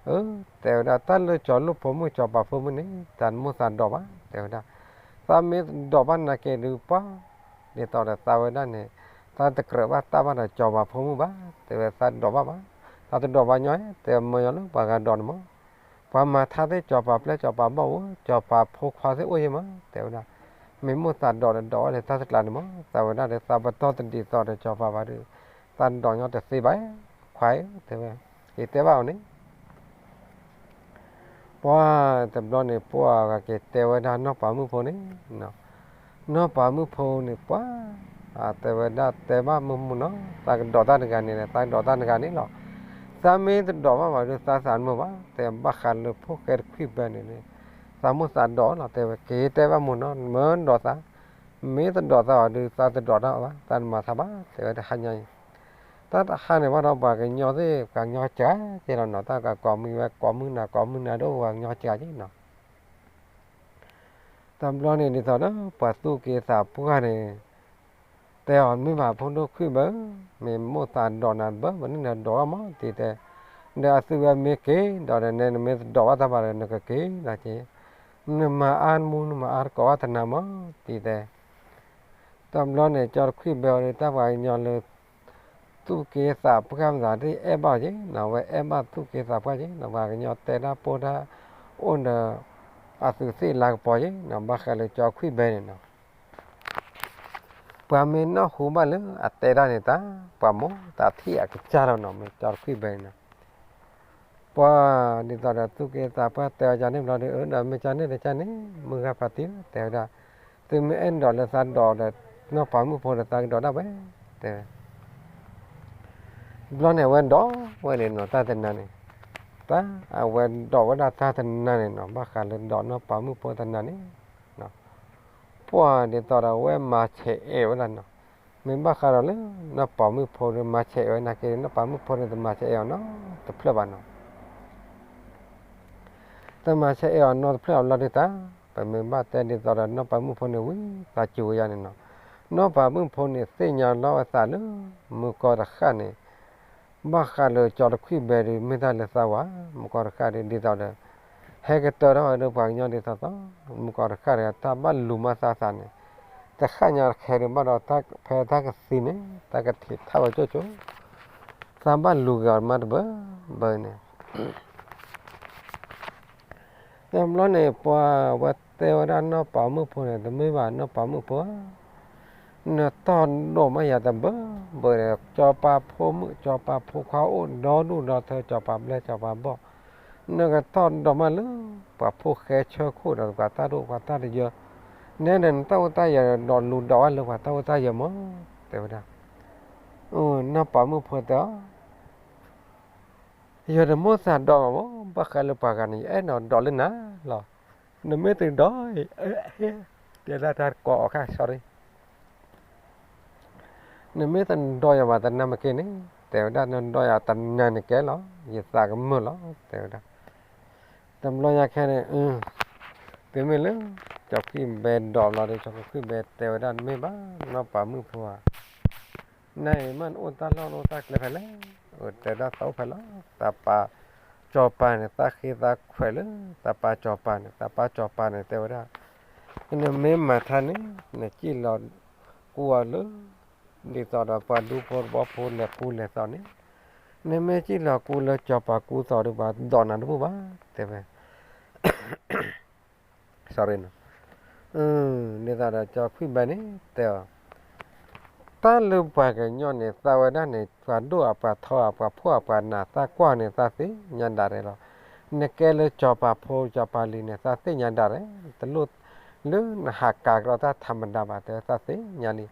အၢ, တဲဝဲဒၣ်တၢ်လၢကၠီလိၣ်ဖိမုၣ်ကၠီပၤဖိမုၣ်န့ၣ် တၢ်မိၣ်သးဒိးဘၣ် တဲဝဲဒၣ်, သးမ့ၢ်တဒိးဘၣ်နာ်က့ဒုးပှၢ်, ဒ်သိးဒီးသးဝဲဒၣ်န့ၣ်, သးတကြၢးဘၣ်တၢ်ဘၣ်ဒီးကၠီပၤဖိမုၣ်ဘၣ် တဲဝဲသးဒိးဘၣ်ဘၣ်, သးတဒိးဘၣ်ညီ, တဲမၢညီလၢပှၤဂၤဒိးန့ၣ်မး ပှၤမၤထါသ့ၣ်ကၠီၤပၤပျဲၢ်ကၠီၤပၤဘီၣ်အိၣ် ကၠီၤပၤဖိခွါသ့ၣ်အိၣ်ယဲၢ်မး တဲဝဲဒၣ်, မ့ၢ်မိၣ်သးဒိးဒီးဒိးဝဲလၢတၢ်တကျးန့ၣ်မး သးဝဲဒၣ်ဒီး သးပတီၢ်တဒ်သိးဒီးကၠီၤပၤဘၣ်ဒီး, သးဒိးညီတသ့ဘၣ်, ခွါဧၢ, တဲဝဲ, က့ၤတဲဘၣ်အီၤန့ၣ် ပှၢ်တဘျီန့ၣ် ပှၢ်ဂၤက့ၤတဲဝဲဒၣ်နီၢ်ပၤမုၣ်ဖိန့ၣ်, နီၢ်ပၤမုၣ်ဖိန့ၣ်ပှၢ်, တဲဝဲဒၣ်တဲဘၣ်မုၢ်မုၢ်နီၤ သးကဒိးတၢ်တဂၤန့ၣ်ဒီး သးကဒိးတၢ်တဂၤန့ၣ်လီၤ, သးမ့ၢ်တဒိးဘၣ်ဘၣ်ဒီး သးသးမုာ်ဘၣ် တဲဘၣ်ဃးလၢဖိၣ်ဃဲတခွံၣ်ဘဲန့ၣ်, သးမိၣ်သးဒိးလီၤ တဲဝဲ က့ၤတဲဘၣ်မုၢ်နီၤ မၢဒိးသး, မ့ၢ်တဒိးသးဘၣ်ဒီး သးတဒိးတၢ်ဘၣ် သးတမၤသးဘၣ် တဲဝဲတဟါညါအံၤ တၢ်တဟါန့ၣ်ဘၣ်ဒီးပှၤကညီသ့ၣ် ပှၤကညီစှၤက့ၤလီၤနီၤ တၢ်ကကိးမုၢ်ဝဲကိးမုၢ်နၤကိးမုၢ်နၤဒီးပှၤကညီစှၤက့ၤနီၤ, တဘျီန့ၣ်ဒ်သိးဒီး ပှၤသူၣ်က့သးပှၢ်န့ၣ်, တဲအီၤမ့ၢ်ဘၣ်ဖိဒိၣ်ခွံၣ်ဘၢ, မ့ၢ်မိၣ်သးဒိးနၤဘၢ ပန့ၢ်နၤဒိးဘၣ်မး တံၤတဲ, ဒီးအသုဝဲမ့ၢ်က့ၤဒီး နမ့ၢ်တဒိးဘၣ်တၢ်ဘၣ်ဒီး နကက့ၤလီၤက့ၤ, နမၤအါမူ နမၤအါတကိးဘၣ်တနၤမး တံၤတဲ တဘျီန့ၣ် ကၠီတခွံၣ်ဘဲအီၤဒီး တၢ်ပှၤကညီလၢ သူၣ်က့သးပှၢ်မသးဒ်အဲၣ်ဘၣ်က့ၤနီၤ အဝဲအဲၣ်ဘၣ်သူၣ်က့သးပှၢ်က့ၤနီၤ ပှၤကညီတဲတၢ်ပိၢ်တၢ်အိၣ်ဒီး အသုးသ့ၣ်လၤကပီၤက့ၤနီၤ ဘၣ်ဃးလၢကၠီတခွံၣ်ဘဲန့ၣ်နီၤ ပှၤမ့ၢ်နၢ်ဟူဘၣ်လၢအတဲတၢ်န့ၣ်တၢ် ပှၤမိၢ်သးထံၣ်အကစၢ်လီၤနီၤ မ့ၢ်ကၠီတခွံၣ်ဘဲန့ၣ်နီၤ ပှၢ်ဒ်သိးဒီးသူၣ်က့သးပှၢ်တဲအီၤကန့ၣ်ဘျီဒီး အၢ ဒီးမ့ၢ်ကန့ၣ်ဒီးကန့ၣ် မုၢ်ဂၤဖးတံၢ် တဲဝဲဒၣ်, သုမ့ၢ်အဲၣ်ဒိးလၢသးဒိးဒီး နီၢ်ပၤမုၣ်ဖိဒီးသးကဒိးဒၣ်ဝဲ, တဲဝဲ ဘျီန့ၣ်အဝဲဒိးဝဲန့ၣ်နီၤ တၢ်တနၤန့ၣ်, တၢ်အဝဲဒိးဝဲဒၣ်တၢ်တနၤန့ၣ်နီၤ ဘၣ်ဃးလၢဒိးနီၢ်ပၤမုၣ်ဖိတနၤန့ၣ်, ပှၢ်ဒ်သိးဒီးအဝဲမၤဆဲးအဲၣ်ဝဲဒၣ်နီၤ, မ့ၢ်ဘၣ်ဃးဒီးလၢ နီၢ်ပၤမုၣ်ဖိဒီးမၤဆဲးအဲၣ်ဝဲနာ်က့ နီၢ်ပၤမုၣ်ဖိန့ၣ်တမၤဆဲးအဲၣ်အီၤနီတဖျၢၣ်ဘၣ်နီၤ တမၤဆဲးအဲၣ်အီၤနီတဖျၢၣ်အဘျီဒုးတၢ်, ပမ့ၢ်ဘၣ်တဲဒ်သိးဒီးနီၢ်ပၤမုၣ်ဖိန့ၣ်ဝံသးစူၤဝဲယါန့ၣ်နီၤ, နီၢ်ပၤမုၣ်ဖိန့ၣ်သ့ၣ်ညါလီၤအသးလၢ မုၢ်ကီၢ်တဃၣ်န့ၣ်, ဘၣ်ဃးလၢကၠီတခွံၣ်ဘဲဒီး မ့ၢ်တၢ်လၢသးဝဲ မုၢ်ကီၢ်တဃၣ်ဒီး ဒ်သိးဒီး ဟဲကတၢၢ်ထီၣ်ဝဲဒီးပှၤကညီဒ်သိးသိး, မုၢ်ကီၢ်တဃၣ်ဒီး တၢ်ဘၣ်လူၤမၤသးသးန့ၣ်, တဃၣ်ညါတခဲဒုးဘၣ်ဒီး ဖဲတၢ်ကသံန့ၣ် တၢ်ကထံးထၣ်ဝဲကၠိကၠိ သးဘၣ်လူၤက့ၤအီၤမးတဘၢဘၢန့ၣ်, တဘျီန့ၣ် ပှၤဝဲတဲဝဲဒၣ်နီၢ်ပၤမုၣ်ဖိန့ၣ် တမ့ၢ်ဘၣ်နီၢ်ပၤမုၣ်ဖိဧၢ, နတီၢ်ဒိးမးယၤတဘၢဘၢဒီး ကၠီၤပၤဖိမုၣ် ကၠီၤပၤဖိခွါအိၣ်ဒီဒူၣ်ဒီထၢ ကၠီၤပၤဘျဲၣ် ကၠီၤပၤဘီၣ်, နကတီၢ်ဒိးမးလၢ ပှၤဖိၣ်ဃဲဆၢခိၣ်ဒီး ပှၤတၢ်ဒိၣ်ပှၤတၢ်တယၢၤ, နဲဒၣ်နတၢ်အိၣ်တၢ်ယၢၤဒီး လူၤဒိးဝဲလၢပှၤတၢ်အိၣ်တၢ်ယၢၤမး, တဲဝဲဒၣ်, နီၢ်ပၤမုၣ်ဖိတဲအီၤ ယတမိၣ်သးဒိးဘၣ်မး ဘၣ်ဃးလၢပှၤဂၤန့ၣ် ယအဲၣ်ဒိးဒိးလၢနၤလီၤ, နမ့ၢ်တဒိး, တဲဒၣ်တၢ်ကိးအီၤခါ sorry, နမ့ၢ်တဒိးယၤဘၣ်တနၤမ့ၢ်က့န့ၣ်, တဲဝဲဒၣ် နဒိးယၤတနၤန့ၣ်ကဲလီၤ ယသးကမုာ်လီၤ တဲဝဲဒၣ်, တဘျီညါခဲန့ၣ်, တုၤမ့ၢ်လၢ ကၠီခွံၣ်ဘဲဒိးဘျီဒီး ကၠီခွံၣ်ဘဲတဲဝဲဒၣ် တမ့ၢ်ဘၣ် နီၢ်ပၤမုၣ်ဖိဧၢ နၤအံၤမ့ၢ်နအိၣ်တၢ်လီၢ်အိၣ်တၢ်ကျဲဖဲလဲၣ်, အိၣ်တဲဒၣ်သးအိၣ်ဖဲလီၤ, သးပာ် စီၤပၤန့ၣ် သးဃ့သးခွဲးလၢ သးပၢ်စီၤပၤန့ၣ်, သးပၢ်စီၤပၤန့ၣ် တဲဝဲဒၣ်, နမ့ၢ်မၤထါန့ၣ် နစံၣ်လီၤကူအီၤလၢ ဒ်သိးဒီးပှၤဒူဖိသဝီဖိလဲၤကူလဲၤသိးန့ၣ်, နမ့ၢ်စံၣ်လီၤကူလၢစီၤပၤကူသိးဒီး ပှၤဒိးနၤတဘူၣ်ဘၣ် တဲဝဲ sorry နီၤ. ဒ်သိးဒီးစီၤခွံဘါန့ၣ်တဲအီၤ, တၢ်လၢပှၤကညီန့ၣ် သးဝဲဒၣ်န့ၣ် ပှၤဒိၣ်အပှၤထီအပှၤဖှီၣ်အပှၤနး သးကွၢ်န့ၣ် သးသ့ၣ်ညါဒၣ်ရဲၣ်လီၤ. နကဲလၢစီၤပၤဖိစီၤပၤလံၤန့ၣ် သးသ့ၣ်ညါဒၣ်ရဲၣ်, တလိၣ်လၢနဟးကးကဒီးတၢ်ထးမတၤဘၣ် တဲဝဲ သးသ့ၣ်ညါလံ.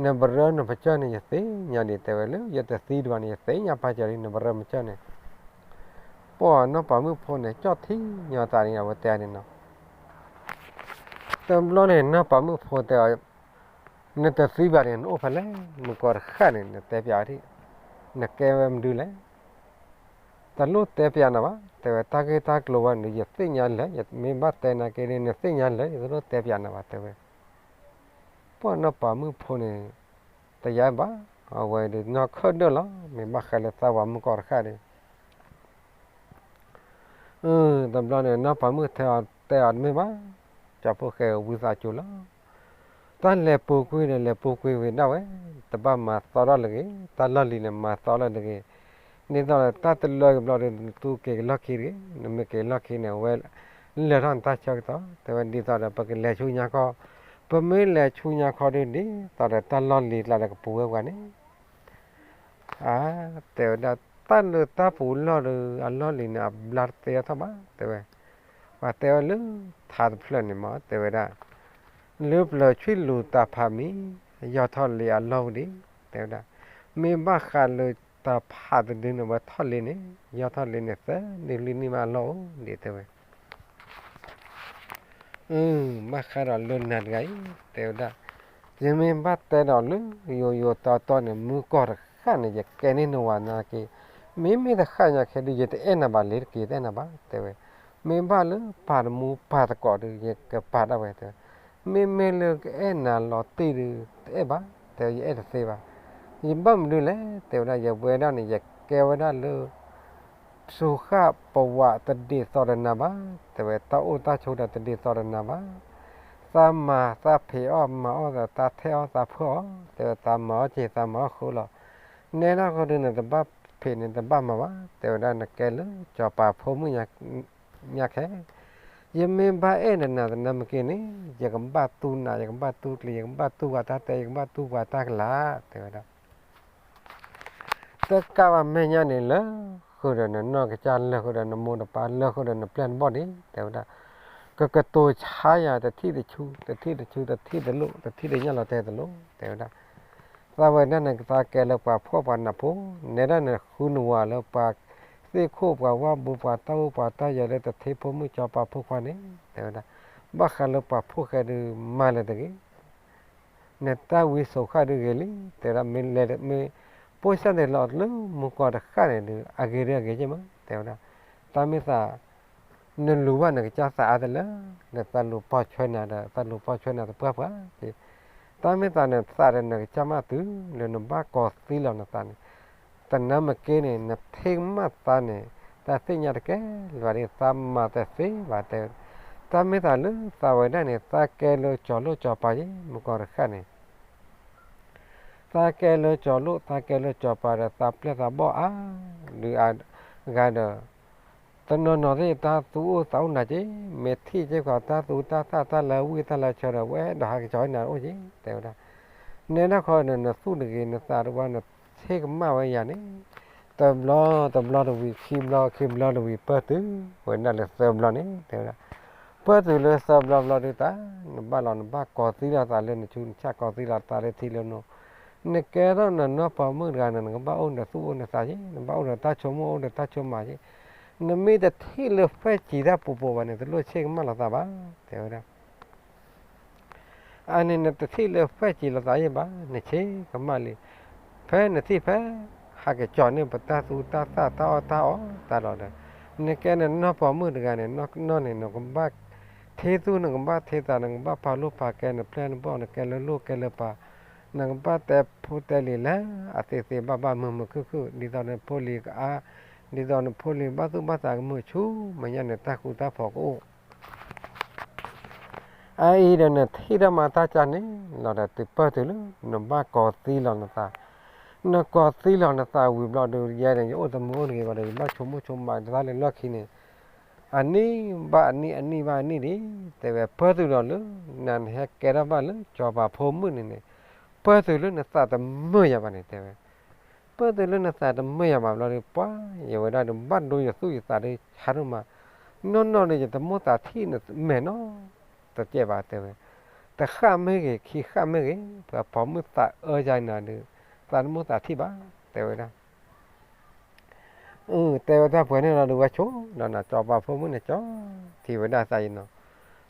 နပရၢနပစၢၢ်န့ၣ် ယသ့ၣ်ညါလံ တဲဝဲ, လၢယတသံဒံးဘၣ်န့ၣ် ယသ့ၣ်ညါပာ်စၢၤလံ နပရၢမစၢၢ်န့ၣ်. ပှၤနီၢ်ပၤမုၣ်ဖိန့ၣ် ကၠီၣ်ထံညီသးန့ၣ် အဝဲတဲန့ၣ်နီၤ. တဘျီန့ၣ် နီၢ်ပၤမုၣ်ဖိတဲအီၤ, နတသံဘၣ်န့ၣ် နအိၣ်ဖဲလဲၣ်, မုၢ်ကီၢ်တဃၣ်န့ၣ် နတဲပၠးအီၤဒံး, နကဲဝဲမနုၤလဲၣ်. တလိၣ်တဲပၠးနၤဘၣ် တဲဝဲ, တၢ်ဂ့ၢ်တၢ်ကျိၤဝဲန့ၣ် ယသ့ၣ်ညါလၢာ်, ယမ့ၢ်ဘၣ်တဲနၤက့ၤန့ၣ် နသ့ၣ်ညါလၢာ်, ယတလိၣ်တဲပၠးနၤဘၣ် တဲဝဲ. ပှၤနီၢ်ပၤမုၣ်ဖိန့ၣ် တယါဘၣ်, အဝဲဒုးနီၢ်ခၢၣ်ဒၢၣ်လီၤ, မ့ၢ်ဘၣ်ဃးလၢသးဝၤမုၢ်ကီၢ်တဃၣ်ဒီး တဘျီန့ၣ် နီၢ်ပၤမုၣ်ထဲအီၤတဲအီၤတမ့ၢ်ဘၣ်, ကၠီဖိဃဲဝံသးစူၤလီၤ. တၢ်လဲၤပူၤကွံာ်ဒီး လဲၤပူၤကွံာ်ဝံၤဒၣ်ဝဲ, တဘၣ်မၤသီထီၣ်လၢၤဂ့ၤ, တၢ်လီၢ်လံၤန့ၣ် မၤသီထီၣ်လၢၤတဂ့ၤ. ဒ်သိးဒီးတၢ်တလၢကဘျီဒီး နသူက့ၤကလီၢ်ခံတဂ့ၤ, နမ့ၢ်က့ၤလီၢ်ခံန့ၣ် အဝဲလၢာ်ထီၣ်နတၢ်ဆၢကတီၢ်, တဲဝဲဒ်သိးဒီး ပကလဲၤဆူညါခီ, ပမ့ၢ်လဲၤဆူညါခီဒုး ဒ်သိးဒီးတၢ်လီၢ်လံၤကျါဒီးကပူၤဝဲပှၤန့ၣ် အါ, တဲဝဲဒၣ်, တၢ်လၢတၢ်ပူၤလီၢ်ဒီး အလီၢ်လံၤန့ၣ် အဘျါတသ့အထီၣ်ဘၣ် တဲဝဲ. ပှၤတဲဝဲလၢထးတဖျၢၣ်န့ၣ်မ့ၢ် တဲဝဲဒၣ်, လၢပျၢၤဆံလူၤတၢ်ဖးမံၤ, ယီၢ်ထီၣ်လံၤအလီၢ်ဝဲဒံး တဲဝဲဒၣ်. မ့ၢ်ဘၣ်ဃးလၢတၢ်ဖးတဒုန့ၣ် ဝဲထီၣ်လံၤန့ၣ် ယီၢ်ထီၣ်လံၤန့ၣ် သၢနံၤလွံၢ်နံၤမးအလီၢ်အိၣ်ဒံး တဲဝဲ. ဘၣ်ဃးဒီးလၢနၤတဂၤအံၤ တဲဝဲဒၣ်, ယမ့ၢ်ဘၣ်တဲဒီးလၢယိယိတီတီန့ၣ် မုၢ်ကီၢ်တဃၣ်န့ၣ် ယကဲန့ၢ်နဝၤနာ်က့, မ့မ့ၢ်တဃၣ်ညါခဲဒုး ယတအဲၣ်နၤဘၣ်လံတက့ၢ် တအဲၣ်နၤဘၣ် တဲဝဲ. မ့ၢ်ဘၣ်လၢပာ်တမူပာ်သကိးဒီး ယကပာ်ဒၣ်ဝဲ တဲဝဲ. မ့မ့ၢ်လၢကအဲၣ်နၤလီၤတံၢ်ဒီး တအဲၣ်ဘၣ် တဲဝဲ, ယအဲၣ်တသ့ဘၣ်. ယဘၣ်မနုၤလဲၣ် တဲဝဲဒၣ်, ယဝဲဒၣ်န့ၣ် ယကဲဝဲဒၣ်လၢ စူၤဃၣ်ပဝးတဒ်သိးဒီးနၤဘၣ် တဲဝဲ, တၢ်အိၣ်တၢ်ဆိးဒီးတဒ်သိးဒီးနၤဘၣ်. သးမၤသးဖံးအီၣ်မၤအီၣ်ဒီး သးထဲးအီၣ်သးဖၢအီၣ် တဲဝဲ, သးမၤအီၣ်က့ၤသးမၤအီၣ်ဃုလီၤ. နဲဒၣ်ဃီဒုး နတဘၣ်ဖံးန့ၣ် တဘၣ်မၤဘၣ် တဲဝဲဒၣ်, နကဲလၢစီၤပၤဖိမုၣ်ညါခဲ, ယမ့ၢ်ဘၣ်အဲၣ်နၤသနာ်က့န့ၣ် ယကဘၣ်တူၢ်နး ယကဘၣ်တူၢ်ကျံၤ ယကဘၣ်တူၢ်ပှၤတၢ်တဲ ယကဘၣ်တူၢ်ပှၤတၢ်ကလၤ တဲဝဲဒၣ်. တကးဘၣ်မဲာ်ညါန့ၣ် လၢဃုာ်ဒီးနနီၢ်ကစၢ် လၢဃုာ်ဒီးနမိၢ်နပၢ် လၢဃုာ်ဒီးနပျဲၢ်နဘီၣ်ဒံး တဲဝဲဒၣ်, ကကတိၤဆါယၤတထံၣ်တဆူ တထံၣ်တဆူ တထံၣ်တလိၣ် တထံၣ်တညၣ်လီၤတဲာ်တလိၣ် တဲဝဲဒၣ်. သးဝဲဒၣ်န့ၣ် သးကဲလၢပှၤဖှီၣ်ပှၤနးဖိ, နဲဒၣ်နဃုနဝၤလၢပှၤသ့ၣ်ခိၣ်ပှၤဝၣ်ဘိပှၤတၢ်အိၣ်ပှၤတၢ်ယၢၤလၢတထံဖိမုၣ်စီၤပၤဖိခွါန့ၣ် တဲဝဲဒၣ်, ဘၣ်ဃးလၢပှၤဖှီၣ်ဃဲဒုးမၤလၢၤတဂ့ၤ နတၢ်ဝံစိာ်ဃာ်ဒုးဂ့ၤလံ တဲဝဲဒၣ်, မ့ၢ်လဲၤမ့ၢ်ပိၢ်စၢ်န့ၣ်လီၤလၢမုၢ်ကီၢ်တဃၣ်န့ၣ်ဒုး အဂ့ၤဒုးအဂ့ၤက့မး တဲဝဲဒၣ်. တၢ်မ့ၢ်သး နလူၤဘၣ်နကစၢ်သးအါတလၢ နသးလူၤပီၢ်ဆွဲနၤဒီး သးလူၤပီၢ်ဆွဲနၤသပှၢ်ပှၢ်က့, တၢ်မ့ၢ်သးနသးဒီးနကစၢ်မးတုၤ လၢနဘၣ်ကီၤသံလီၤနသးန့ၣ် သနာ်က့န့ၣ် နထံၣ်ကမၣ်သးန့ၣ် တၢ်သ့ၣ်ညါတကဲလၢၤဘၣ်ဒ် သးမၤတသ့ဘၣ်တဲ, တၢ်မ့ၢ်သးလၢသးဝဲဒၣ်န့ၣ် သးကဲလၢစီၤလိၣ်စီၤပၤယ့ မုၢ်ကီၢ်တဃၣ်န့ၣ် သးကဲလၢစီၤလိၣ် သးကဲလၢစီၤပၤဒီး သးပျဲၢ်သးဘီၣ်အါဒုးအါဂၤဒီး တနီၤနီၤသ့ၣ် တၢ်သူအိၣ်သးအိၣ်နၤက့, မ့ၢ်ထံၣ်က့ၤပှၤတၢ်သူတၢ်သၣ်တၢ်လၢဝံၣ်တၢ်လၢဆၢဒီး ဝဲအဲၣ်ဒိးဟးကစီၤနၤအိၣ်က့ တဲဝဲဒၣ်. နဲဒၣ်ဃီဒီး နသူၣ်တဂ့ၤ နသးတဝါ နထံၣ်ကမၣ်ဝဲယၤန့ၣ် တဘျီတဘျီတဝံၤ ခံဘျီခံဘျီတဝံၤ ပၢၢ်တုၤဝဲဒၣ်လၢသၢဘျီန့ၣ် တဲဝဲဒၣ်. ပၢၢ်တုၤလၢသၢဘျီဘျီဒုးတၢ် နဘၣ်လီၤ နဘၣ်ကီၤသံလီၤသးလၢနဆူးနဆၣ် ကီၤသံလီၤသးလၢထံလၢနိ, နကဲထီၣ်နနီၢ်ပၤမုၣ်တဂၤန့ၣ် နကဘၣ်အိၣ်ဒီးသူၣ်အိၣ်ဒီးသးက့, နဘၣ်အိၣ်ဒီးတၢ်ဆိကမိၣ်အိၣ်ဒီးတၢ်ဆိကမးက့, နမ့ၢ်တထံၣ်လၢ five G တၢ်ပူၤပူၤဘၣ်န့ၣ် တလိၣ်ဆ့ၣ်ကမၣ်လိာ်သးဘၣ် တဲဝဲဒၣ်. အန့ၣ်နတထံၣ်လၢ five G လိာ်သးယဲဘၣ် နဆ့ကမၣ်လံ. ဖဲနထံၣ်ဖဲ ဟးကစီၤန့ၢ်ပတၢ်သူတၢ်သၣ်တၢ်အီၣ်တၢ်အီတၢ်လီၤဒီး နကဲနနီၢ်ပၤမုၣ်တဂၤန့ၣ် နီၢ်နီၢ်န့ၣ် နကဘၣ်ထ့သူၣ် နကဘၣ်ထ့သး နကဘၣ်ပာ်လိာ်ပာ်ကဲနပျဲၢ်နဘီၣ် နကဲလၢလိၣ်ကဲလၢပၤ နကဘၣ်တဲဖိတဲလံၤလၢအသ့သ့ဘၣ်ဘၣ်မုာ်မုာ်ခုၣ်ခုၣ် ဒ်သိးနဖိလံၤကအါ ဒ်သိးနဖိလံၤဘၣ်သူၣ်ဘၣ်သးကမုာ်ဆူမဲာ်ညါန့ၣ် တၢ်ဃူတၢ်ဖိးကအိၣ် အအံၤဒီးနထံၣ်တၢ်မၤတၢ်ကၢ်န့ၣ်လီၤဒီး တုၤပၢၢ်တုၤလၢနဘၣ်ကီၤသံလီၤနသး, နကီၤသံလီၤနသးဝံၤဘျီဒီး ယဲန့ၣ် ယအိၣ်တမုာ်အိၣ်တဂ့ၤဘၣ်ဒီး ယဘၣ်ဆိကမိၣ်ဆိကမးတၢ်လၢလီၢ်ခံန့ၣ် အနံၣ်ဘၣ်အနံၣ် အနံၣ်ဘၣ်အနံၣ်ဒံး တဲဝဲ ပၢၢ်တုၤဒီးလၢ နၤနဟဲကဲထီၣ်ဘၣ်လၢစီၤပၤဖိမုၣ်န့ၣ်န့ၣ် ပၢၢ်တုၤလၢနသးတမုာ်ယၤဘၣ်န့ၣ် တဲဝဲ ပၢၢ်တုၤလၢနသးတမုာ်ယၤဘၣ်ဘျီဒီး ပှၤယဝဲဒၣ်ဒီး ဘၣ်ဒိယသူၣ်ယသးဒီး ဆါဒိၣ်မး, နီၢ်နီၢ်ဒီး ယတမိၣ်သးထံၣ်နမဲာ်နီတကဲဘၣ် တဲဝဲ, တဃၣ်မ့ၢ်ဂ့ၤ ခံဃၣ်မ့ၢ်ဂ့ၤ ပှၤပိာ်မုၣ်သးအၢယၤနၤဒီး သးတမိၣ်သးထံၣ်ဘၣ် တဲဝဲဒၣ် အ တဲဝဲတၢ်ပှဲၤန့ၣ်လီၤဒီး ဝဲဆိဒီးနၤ စီၤပၤဖိမုၣ်န့ၣ် ကၠီထံၣ်ဝဲဒၣ်သးအံၤနီၤ,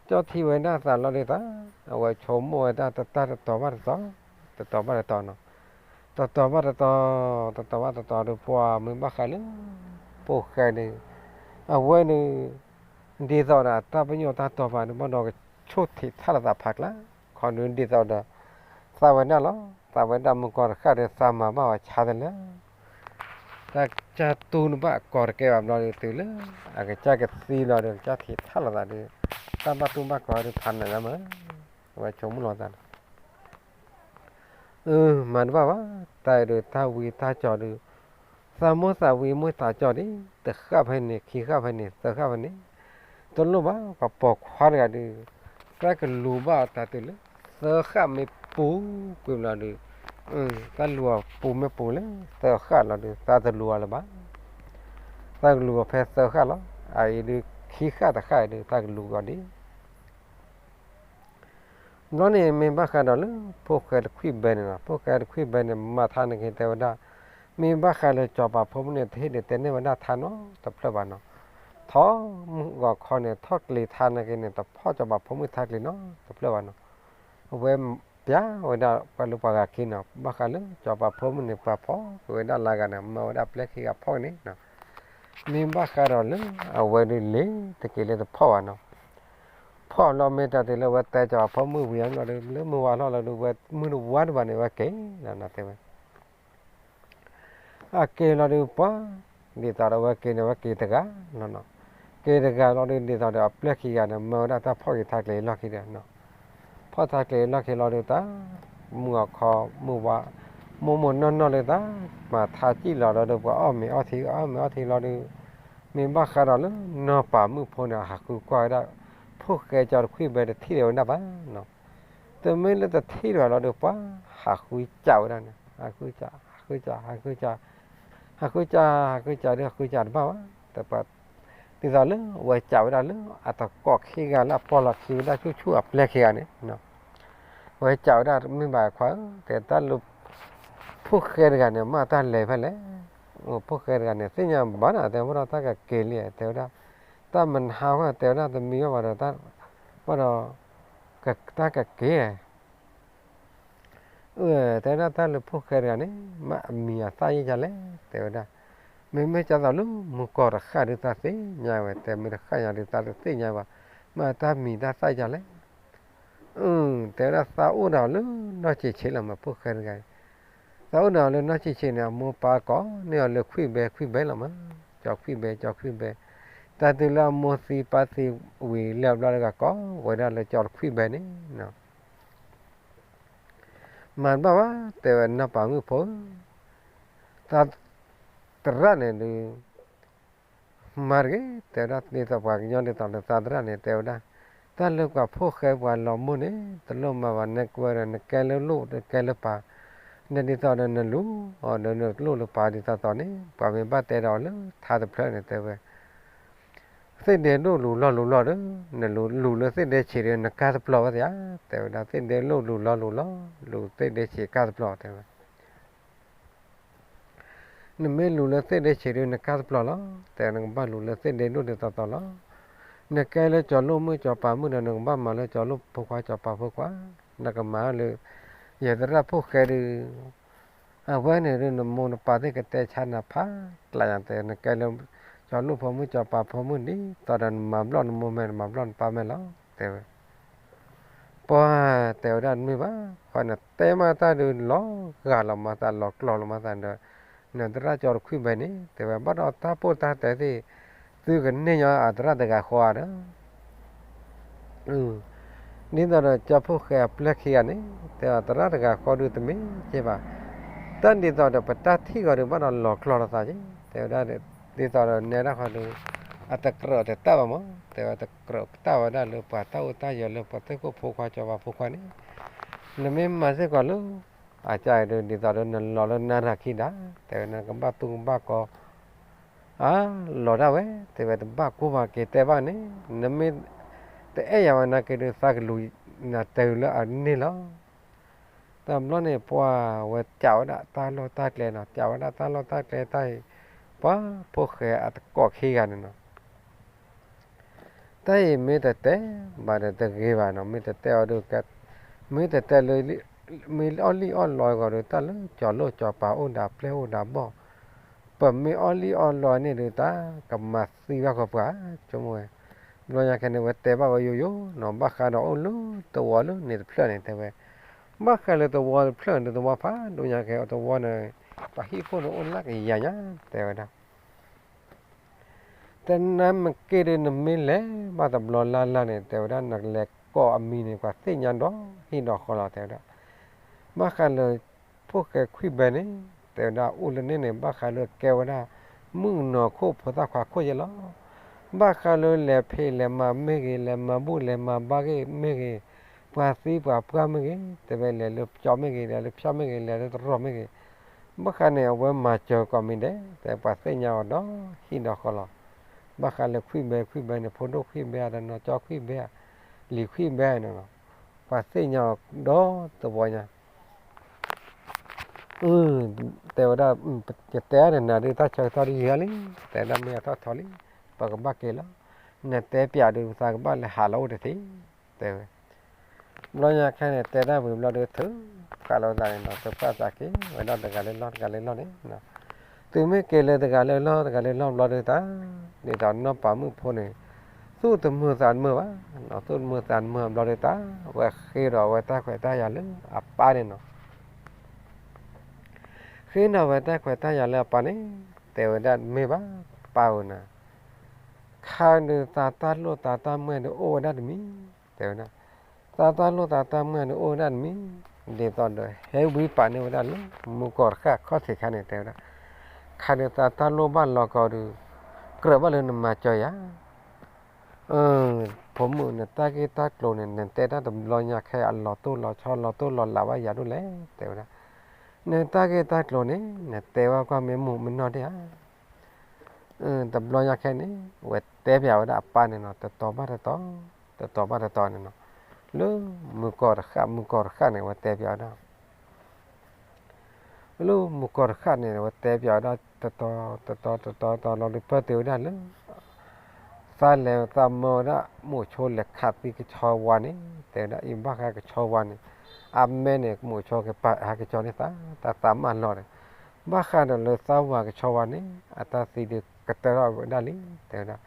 ကၠီထံၣ်ဝဲဒၣ်သးလီၤဒီးသး, အဝဲဆိကမိၣ်ဝဲဒၣ်တၢ်တတီၤဘၣ်တတီၤ, တတီၤဘၣ်တတီၤနီၤ, တတီၤဘၣ်တတီၤ, တတီၤဘၣ်တတီၤဒီး ပှၤမ့ၢ်ဘၣ်ဃးလၢ ဖိၣ်ဃဲန့ၣ်, အဝဲန့ၣ် ဒ်သိးဒီးတၢ်ပညိၣ်တၢ်တီၤပာ်ဒီး ဘၣ်ဒီးကဆိၣ်ထံးထးလိာ်သးဖးကျါ, ခီဒုးဒ်သိးဒီး သးဝဲဒၣ်လီၤ, သးဝဲဒၣ်မုၢ်ကီၢ်တဃၣ်ဒီး သးမၤဘၣ်ဝဲဆါတလၢ တၢ်ကစၢ်တူၢ်နဘၣ်အကီတကဲဘၣ်ဘျီဒီး တုၤလၢအကစၢ်ကသံလီၤဒီး ကစၢ်ထံးထးလိာ်သးဒီး တၢ်ဘၣ်တူၢ်ဘၣ်ကီဒီးဖးနးညါမး, အဝဲဆိကမိၣ်လီၤသးဒီး အ မၤတဘၣ်ဘၣ်, တၢ်အံၤဒီးတၢ်ဝံတၢ်ကၠီၤဒီး သးမိၣ်သးဝံမိၣ်သးကၠီၤဒီး တဃၣ်ဖဲန့ၣ် ခံဃၣ်ဖဲန့ၣ် သၢဃၣ်ဖဲန့ၣ်, တလိၣ်ဘၣ် ပှၤပိာ်ခွါတဂၤဒီး တၢ်ကလူၤဘၣ်အီၤတၢ်တုၤလၢ သၢဃၣ်မ့ၢ်ပူၤကွံာ်ဘျီဒီး တၢ်လူၤအီၤပူၤမ့ၢ်ပူၤလၢသၢဃၣ်လီၤဒီး တၢ်တလူၤအီၤလၢၤဘၣ်, တၢ်ကလူၤအီၤဖဲသၢဃၣ်လီၤ, အအံၤဒီးခံဃၣ်တဃၣ်အံၤဒီး တၢ်ကလူၤအီၤဒ် ဘျီန့ၣ် မ့ၢ်ဘၣ်ဃးဒီးလၢ ဖိၣ်ဃဲတခွံၣ်ဘဲန့ၣ်လီၤ, ဖိၣ်ဃဲတခွံၣ်ဘဲန့ၣ် မၤထါန့ၣ်က့ၤတဲဝဲဒၣ်, မ့ၢ်ဘၣ်ဃးလၢစီၤပၤဖိမုၣ်န့ၣ် တဟ့ၣ်ဒုးတဲန့ၢ်ဝဲဒၣ်ထါနီတဖျၢၣ်ဘၣ်နီၤ, ထီၣ်မုၢ်ဂီၤခီန့ၣ် ထီၣ်ကျ့ၤထါန့ၣ်က့ၤန့ၣ် တဖီၣ်စီၤပၤဖိမုၣ်ထါကျ့ၤနီတဖျၢၣ်ဘၣ်နီၤ, အဝဲပျဲဝဲဒၣ်ပှၤလၢပှၤဂၤခံနီၤ, ဘၣ်ဃးလၢစီၤပၤဖိမုၣ်န့ၣ် ပှၤဖီၣ်က့ၤဝဲဒၣ်လၢဂၤန့ၣ် မၤဝဲဒၣ်ပျဲခံဂၤဖီၣ်က့ၤန့ၣ်နီၤ, မ့ၢ်ဘၣ်ဃးဒီးလၢ အဝဲဒုးလ့ၤတက့ၤလၢတဖီၣ်ဘၣ်နီၤ ဖီၣ်လီၤမ့ၢ်တၢ်တုၤလၢဝဲတဲစီၤပၤဖိမုၣ်ဝံၤအလီၤဒီး လၢမုၢ်ဝါထီၣ်လီၤဒီး ဝဲမုၢ်တဝါတဘၣ်န့ၣ် ဝဲက့ၤလီၤနီၤတဲဝဲ, အက့ၤလီၤဒီးပှၤ, ဒ်သိးဒီးဝဲက့ၤန့ၣ် ဝဲက့ၤတဂၤလီၤနီၤ, က့ၤတဂၤလီၤဒီး ဒ်သိးဒီးအပျဲၢ်ခံဂၤန့ၣ် မၤဝဲဒၣ်တၢ်ဖီၣ်က့ၤထါကျ့ၤအလီၢ်ခံဒီးနီၤ, ဖီၣ်ထါကျ့ၤအလီၢ်ခံလီၤဒီးတၢ်, မုၢ်ဂီၤခီ မုၢ်ဝါ, မိၢ်မိၢ်နီၢ်နီၢ်လၢတၢ်, မၤထါစံၣ်လီၤဒီး ပှၤအီၣ်မ့ၤအီထံ အီၣ်မ့ၤအီထံလီၤဒီး မ့ၢ်ဘၣ်ဃးဒီးလၢနီၢ်ပၤမုၣ်ဖိန့ၣ် ဟးဃုကွၢ်ဝဲဒၣ် ဖိၣ်ဃဲကၠီတခွံၣ်ဘဲတထံၣ်ဒီးဝဲဒၣ်ဘၣ်နီၤ, တမ့ၢ်လၢတထံၣ်ဒီးလီၤဒီးပှၤ, ဟးဃုစးဝဲဒၣ်န့ၣ် ဟးဃုစး ဟးဃုစး ဟးဃုစး ဟးဃုစး ဟးဃုစးဒီးဟးဃုစးတဘၣ်ဘၣ်, တပှၤ, ဒ်သိးလၢအဝဲစးဝဲဒၣ်လၢအတကိးခံဂၤလၢအပီၢ်လီၤခံဝဲဒၣ်ဆူၣ်ဆူၣ်အပျဲၢ်ခံဂၤန့ၣ် အဝဲစံးဝဲဒၣ် မ့ၢ်ဘၣ်ခွါဧၢ, တဲတၢ်လၢ ဖိၣ်ဃဲတဂၤန့ၣ် မ့ၢ်တၢ်လဲၤဖဲလဲၣ်, ဖိၣ်ဃဲတဂၤန့ၣ် သ့ၣ်ညါဘၣ်နၤ တဲဘၣ်ဒီးတၢ်ကက့ၤလံ တဲဝဲဒၣ်, တၢ်မနုၤဟါဝဲ တဲဝဲဒၣ် တမံၤဘၣ်ဘၣ်ဒီး ဘၣ်ဒီး တၢ်ကက့ၤ အၢ တဲဝဲဒၣ် တၢ်လၢဖိၣ်ဃဲတဂၤန့ၣ် မ့ၢ်အမံၤအသၣ်ယဲၢ်ကလဲၣ် တဲဝဲဒၣ်, မ့မ့ၢ်ကသိးလၢမုၢ်ကီၢ်တဃၣ်ဒုးသးသ့ၣ်ညါဝဲ တဲမ့ၢ်တဃၣ်ညါဒုးသးတသ့ၣ်ညါဘၣ်, မ့ၢ်တၢ်မံၤတၢ်သၣ်ယဲၢ်ကလဲၣ်, အၢ တဲဝဲဒၣ် သးအိၣ်ဒီးလၢနီၢ်ဆံးဆံးလီၤ မ့ၢ်ဖိၣ်ဃဲတဂၤအံၤ, သးအိၣ်ဒီးလၢနီၢ်ဆံးဆံးန့ၣ် အမိၢ်ပၢ်ကိးန့ၢ်အီၤလၢခွံၣ်ဘဲခွံၣ်ဘဲလီၤမး, ကၠီခွံၣ်ဘဲ ကၠီခွံၣ်ဘဲ, တၢ်တုၤလၢအမိၢ်သံပၢ်သံဝံၤလၢဘျီတဂၤကိးဝဲဒၣ်လၢကၠီတခွံၣ်ဘဲန့ၣ် မၤတဘၣ်ဘၣ် တဲဝဲနီၢ်ပၤမုၣ်ဖိဧၢ, သးသရၣ်န့ၣ်ဒုး မၤတဂ့ၤ တဲဝဲဒၣ် ဒ်သိးပှၤကညီဒ်သိးလၢသးသရၣ်န့ၣ် တဲဝဲဒၣ်, တၢ်လၢပှၤဖိၣ်ဃဲပှၤလီၤမိၢ်န့ၣ် တလိၣ်မၤဘၣ် နကွဲဒီး နကဲလၢလိၣ် နကဲလၢပၤ, နဒ်သိးဒီးနလူၤအီၤဒီးနလိၣ်လၢပၤဒ်သိးသိးန့ၣ် ပှၤမ့ၢ်ဘၣ်တဲဒီးလၢထါတဖျၢၣ်န့ၣ် တဲဝဲ သ့ၣ်ဒဲဒိၣ်လူၤလီၢ်လူၤလီၢ်ဒီး နလူၤလၢသ့ၣ်ဒဲဆံးဒီး နကၢ်တပျီၤဝဲသ့ဧါ, တဲဝဲဒၣ် သ့ၣ်ဒဲလိၣ်လူၤလီၢ်လူၤလီၢ် လူၤသ့ၣ်ဒဲဆံးကၢ်တပျီၤ တဲဝဲ နမ့ၢ်လူၤလၢသ့ၣ်ဒဲဆံးဒီး နကၢ်တပျီၤလီၤ, တဲနကဘၣ်လူၤလၢသ့ၣ်ဒဲဒိၣ်ဒ်သိးသိးလီၤ, နကဲလၢကၠီၤလိၣ်မုၣ်ကၠီၤပၤမုၣ်ဒီး နကဘၣ်မၤလၢကၠီၤလိၣ်ဖိခွါကၠီၤပၤဖိခွါ, နကမၤလၢ ယသရၣ်ဖိၣ်ဃဲဒုး အဝဲန့ၣ်ဒုး နမိၢ်နပၢ်သ့ၣ်ကတဲဆါနၤဖးကျးညါ တဲ နကဲလၢ ကၠီၤလိၣ်ဖိမုၣ်ကၠီၤပၤဖိမုၣ်ဒ်သိးဒီး နမၤဘျီၣ်နမိၢ်မဲာ် နမၤဘျီၣ်နပၢ်မဲာ်လီၤ တဲဝဲ ပှၤတဲဝဲဒၣ်တမ့ၢ်ဘၣ်, ပှၤနတဲမးတၢ်ဒုးလီၤဂာ်လီၤမၤသး လီၤကျီၤလီၤမၤသးဒီး နသရၣ်ကၠီတခွံၣ်ဘဲန့ၣ် တဲဝဲဘၣ်ဒီးတၢ်ပိၢ်တၢ်တဲသ့ၣ်, သုကန့ၢ်ညီအသရၣ်တဂၤဃီဧါဒီး ဒ်သိးဒီးကၠီဖိၣ်ဃဲအပျဲၢ်ခံဂၤန့ၣ် တဲအသရၣ်တဂၤဃီဒုးတမ့ၢ်ကဲဘၣ်, တၢ်ဒ်သိးဒီးပတၢ်ထံၣ်ဂီၤဒုးဘၣ်ဒီးလီၤကျီၢ်လိာ်သးက့, တဲဝဲဒၣ်, ဒ်သိးဒီးနဲဒၣ်ဃီဒုး အတကြၢးတတၢ်ဘၣ်မး, တဲဝဲတကြၢးတၢ်ဝဲဒၣ်လၢပှၤတၢ်အိၣ်တၢ်ယၢၤလၢပှၤသ့ၣ်ခိၣ်ဖိခွါကၠီပၤဖိခွါန့ၣ်, နမ့ၢ်မၤစ့ၢ်ကီးလၢ အကၢ်အံၤဒုး ဒ်သိးဒီးနလီၤလၢနၢ်ရၤခံဒၣ်, တဲဝဲနကဘၣ်သူကဘၣ်ကီ အါ, လီၤဒၣ်ဝဲ, တဲဝဲတဘၣ်ကိၢ်ဘၣ်က့ၤတဲဘၣ်န့ၣ်, နမ့ၢ်တအဲၣ်ယၤဝဲနာ်က့ၤဒုး သးကလူၤနၤတဲာ်လၢအန့ၢ်လီၤ. တဘျီန့ၣ် ပှၤဝဲကးဝဲဒၣ်တၢ်လီၢ်တၢ်ကျဲနီၤ, ကးဝဲဒၣ်တၢ်လီၢ်တၢ်ကျဲတၢ်အံၤ, ပှၤဖိၣ်ဃဲအတကိးခံဂၤန့ၣ်နီၤ တၢ်အံၤမ့ၢ်တတဲဘၣ်ဒီးတဂ့ၤဘၣ်နီၤ, မ့ၢ်တတဲအီၤဒုး, မ့ၢ်တတဲလၢ မ့ၢ်အီၣ်လံၣ်အီၣ်လီအဂီၢ်ဒီး တၢ်လၢကၠီၤလိၣ်ကၠီၤပၤအိၣ်ဒၣ်ပျဲၢ်အိၣ်ဒၣ်ဘီၣ်, ပမ့ၢ်အီၣ်လံၣ်အီၣ်လီန့ၣ်ဒုး တၢ်ကမၤသံဘၣ်ဃီပှၤ, ဆိကမိၣ်ဝဲ, ဘျီညါခဲန့ၣ် ဝဲတဲဘၣ်ဝဲယိယိနီၤ, ဘၣ်ဃးဒီးအိၣ်လၢသဝီလၢန့ၣ်တဲဝဲ, ဘၣ်ဃးလၢသဝီတဖျၢၣ်န့ၣ် သဝီဖးဒိၣ်ညါခဲအသဝီန့ၣ်, ပှၤဟံၣ်ခိၣ်န့ၣ်အိၣ်လၢကယၤညါ တဲဝဲဒၣ် တနၤမ့ၢ်က့ၤဒုး နမ့ၢ်လဲၤဘၣ်တဘျီလၢ်လၢ်န့ၣ် တဲဝဲဒၣ် နကလဲၤကိးအမံၤန့ၣ် ပှၤသ့ၣ်ညါဒီးဟံၣ်ဒီးဃီလီၤ တဲဝဲဒၣ်. ဘၣ်ဃးလၢ ဖိၣ်ဃဲခွံၣ်ဘဲန့ၣ် တဲဝဲဒၣ် အိၣ်လၢန့ၣ်န့ၣ် ဘၣ်ဃးလၢကဲဝဲဒၣ် မုၣ်ကနီၤခိၣ်ဖိသၣ်ခွါခိၣ်ယဲလီၤ. ဘၣ်ဃးလၢလဲၤဖံးလဲၤမၤမ့ၢ်ဂ့ၤ လဲၤမၤဘူၣ်လဲၤမၤဘါဂ့ၢ်မ့ၢ်ဂ့ၤ, ပှၤသံပှၤပှၢ်မ့ၢ်ဂ့ၤ, တဲဝဲလဲၤလၢကၠီမ့ၢ်ဂ့ၤ လဲၤလၢဖၠီမ့ၢ်ဂ့ၤ လဲၤလၢတရီၤမ့ၢ်ဂ့ၤ, ဘၣ်ဃးန့ၣ် အဝဲမၤစၢၤကိးမံၤဒဲး တဲပှၤသ့ၣ်ညါအီၤဒီးဟံၣ်ဒီးဃီလီၤ. ဘၣ်ဃးလၢခွံၣ်ဘဲခွံၣ်ဘဲန့ၣ် ဖိဒိၣ်ခွံၣ်ဘဲဧါ တနီၤကၠီခွံၣ်ဘဲဧါ လံၤခွံၣ်ဘဲဧါန့ၣ်လီၤ. ပှၤသ့ၣ်ညါအီၤဒီးသဝီညါ တဲဝဲဒၣ် ယတဲအါန့ၣ်နၤဒုး တၢ်ဆၢကတီၢ်ဒုးယံာ်လံ, တဲဒၣ်မ့ၢ်အထီၣ်ထီလံ, ပကဘၣ်က့ၤလီၤ. နတဲပၠးဒုး ပသးကဘၣ်လဲၤဟးလီၤအိၣ်တသ့, တဲဝဲ. ဘျီညါခဲန့ၣ် တဲဒၣ်ဝံၤဘျီဒုး ထုးဖးလီၤသးန့ၣ်နီၤ, ထုးဖးသးက့ၤဝဲဒၣ်တဂၤလၢလီၢ် တဂၤလၢလီၢ်န့ၣ်, သုမ့ၢ်က့ၤလၢတဂၤလၢလီၢ် တဂၤလၢလီၢ်ဘျီဒုးတၢ်, ဒ်သိးနီၢ်ပၤမုၣ်ဖိန့ၣ် သူၣ်တမုာ်သးတမုာ်ဘၣ်, သူၣ်တမုာ်သးတမုာ်ဘျီဒုးတၢ်, ဝဲဃ့ဒီးဝဲတၢ်ခွဲးတၢ်ယာ်လၢအပၢ်န့ၣ်နီၤ ဃ့ဒီးဝဲတၢ်ခွဲးတၢ်ယာ်လၢအပၢ်န့ၣ်, တဲဝဲဒၣ်မ့ၢ်ဘၣ်ပၢ်ဧၢနၤ, ခါဒုးသးတၢ်လိၣ်သးတၢ်မၢၢ်ဒုးအိၣ်ဝဲဒၣ်တမံၤ, တဲဝဲဒၣ်, သးတၢ်လိၣ်သးတၢ်မၢၢ်ဒုးအိၣ်ဝဲဒၣ်တမံၤ, ဒ်သိးဒီးဟဲဝံပာ်န့ၢ်ဝဲဒၣ်လၢ မူကီၢ်တဃၣ်ခီၣ်ထံးခါန့ၣ် တဲဝဲဒၣ်, ခါဒုးသးတၢ်လိၣ်ဘၣ်လီၤကီဒုး, ကြၢးဘၣ်လၢနမၤစၢၤယၤ ဖိမုၣ် နတၢ်ဂ့ၢ်တၢ်ကျိၤန့ၣ် နတဲတၢ်တဘျီညါခဲအလီၤတိၢ်လီၤဆီ လီၤတိၢ်လီၤလးဘၣ်ယၤဒိၣ်လဲၣ် တဲဝဲဒၣ်. နတၢ်ဂ့ၢ်တၢ်ကျိၤန့ၣ် နတဲဝဲကွၢ်မ့ၢ်မုာ်မ့ၢ်နီၢ်ဒံးဧါ. တဘျီညါခဲန့ၣ် ဝဲတဲပၠးဝဲဒၣ်အပၢ်န့ၣ်နီၤ တတီၤဘၣ်တတီၤ, တတီၤဘၣ်တတီၤန့ၣ်နီၤ, လၢမူကီၢ်တဃၣ် မူကီၢ်တဃၣ်န့ၣ် ဝဲတဲပၠးဝဲဒၣ် လၢမူကီၢ်တဃၣ်န့ၣ် ဝဲတဲပၠးဝဲဒၣ်တတီၤ တတီၤ တတီၤ တတီၤလီၤဒုး ပၢၢ်တုၤဝဲဒၣ်လၢ သးလဲၤသးမၢဝဲဒၣ် မုဆိလဲၤခးသံကဆီဝါန့ၣ် တဲဝဲဒၣ်အံၤ ဘၣ်ဃးကဆီဝါန့ၣ် အမဲန့ၣ် မုဆိကပာ်ဟးကဆီန့ၣ်သး တၢ်သးမၢ်လီၤဒီး ဘၣ်ဃးဒီးလၢသးဝၤကဆီဝါန့ၣ် အတၢ်သံဒုးကတၢၢ်ထီၣ်ဝဲဒၣ်လံ တဲဝဲဒၣ်.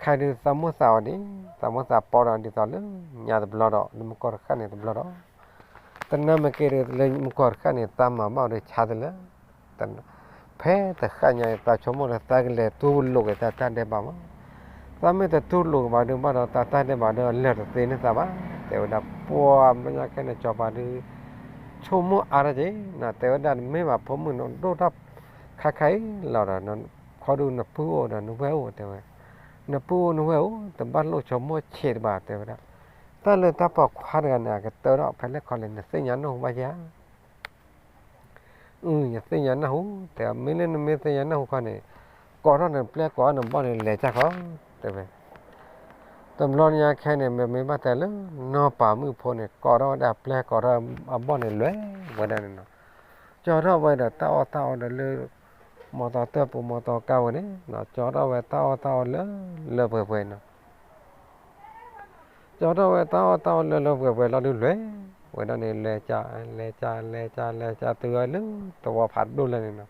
ခါဒုးသးမိၢ်သးအီၤန့ၣ် သးမိၢ်သးပီဒီးဒ်သိးလၢညါတဘျီဒီး လၢမူကီၢ်တဃၣ်န့ၣ်တဘျီဒီး တနၤမ့ၢ်က့ၤဒုး လၢမူကီၢ်တဃၣ်န့ၣ် သးမၤဘၣ်အီၤဒီးဆါတလၢ ဖဲတဃၣ်ညါအံၤ သးဆိကမိၣ်ဒီး သးကလဲၤတူၢ်လိာ်က့ၤတၢ်တၢ်ဒဲးဘးမး, သးမ့ၢ်တတူၢ်လိာ်က့ၤဘၣ်ဒုးဘၣ်ဒီး တၢ်တၢ်ဒဲးဘးဒီး အလၢာ်တသ့န့ၢ်သးဘၣ်, တဲဝဲဒၣ်. ပှၤဘျီညါခဲန့ၣ် ကၠီၤပၤဒုး ဆိကမိၣ်အါထီၣ်က့ၤ တဲဝဲဒၣ် တမ့ၢ်ဘၣ် ဖိမုၣ်နီၤ ဒိၣ်တၢ်ခါခါအံၤလီၤဒီး ခီဒုးနပုၢ်အိၣ်ဒီးနဝဲၢ်အိၣ် တဲဝဲ, နပုၢ်အိၣ်နဝဲၢ်အိၣ် တဘၣ်လိၣ်ဆိကမိၣ်ဆံးတဘၣ် တဲဝဲဒၣ်. တၢ်လၢတၢ်ပိာ်ခွါတဂၤန့ၣ် အကတၢၢ်ထီၣ်ဖဲလဲၣ်ခီလဲၣ် နသ့ၣ်ညါနၢ်ဟူဘၣ်ဧါ. အၢ ယသ့ၣ်ညါနၢ်ဟူ တဲ, မ့ၢ်လၢနမ့ၢ်သ့ၣ်ညါနၢ်ဟူခီန့ၣ် ကိးထီၣ်နပျဲၢ်ကိးထီၣ်နဘီၣ်န့ၣ် လဲၤကၢ်ခီ တဲဝဲ. တဘျီညါခဲန့ၣ် မ့မ့ၢ်ဘၣ်တဲလၢ နီၢ်ပၤမုၣ်ဖိန့ၣ် ကိးထီၣ်ဝဲဒၣ်အပျဲၢ်ကိးထီၣ်အဘီၣ်န့ၣ် လဲၤဝဲဒၣ်န့ၣ်နီၤ. ကၠီထီၣ်ဝဲဒီးတၢ်အီၣ်တၢ်အီဒီးလၢ မီတီတၢၢ်ပူၤမီတီကါဝဲန့ၣ် ကၠီထီၣ်ဝဲတၢ်အီၣ်တၢ်အီလၢလၢပှဲၤပှဲၤနီၤ. ကၠီထီၣ်ဝဲတၢ်အီၣ်တၢ်အီလၢလၢပှဲၤပှဲၤလီၤဒုး လဲၤဝဲဒၣ်န့ၣ် လဲၤကၢ် လဲၤကၢ် လဲၤကၢ် လဲၤကၢ် တုၤဝဲလၢသဝီဖးဒိၣ်လၢန့ၣ်နီၤ.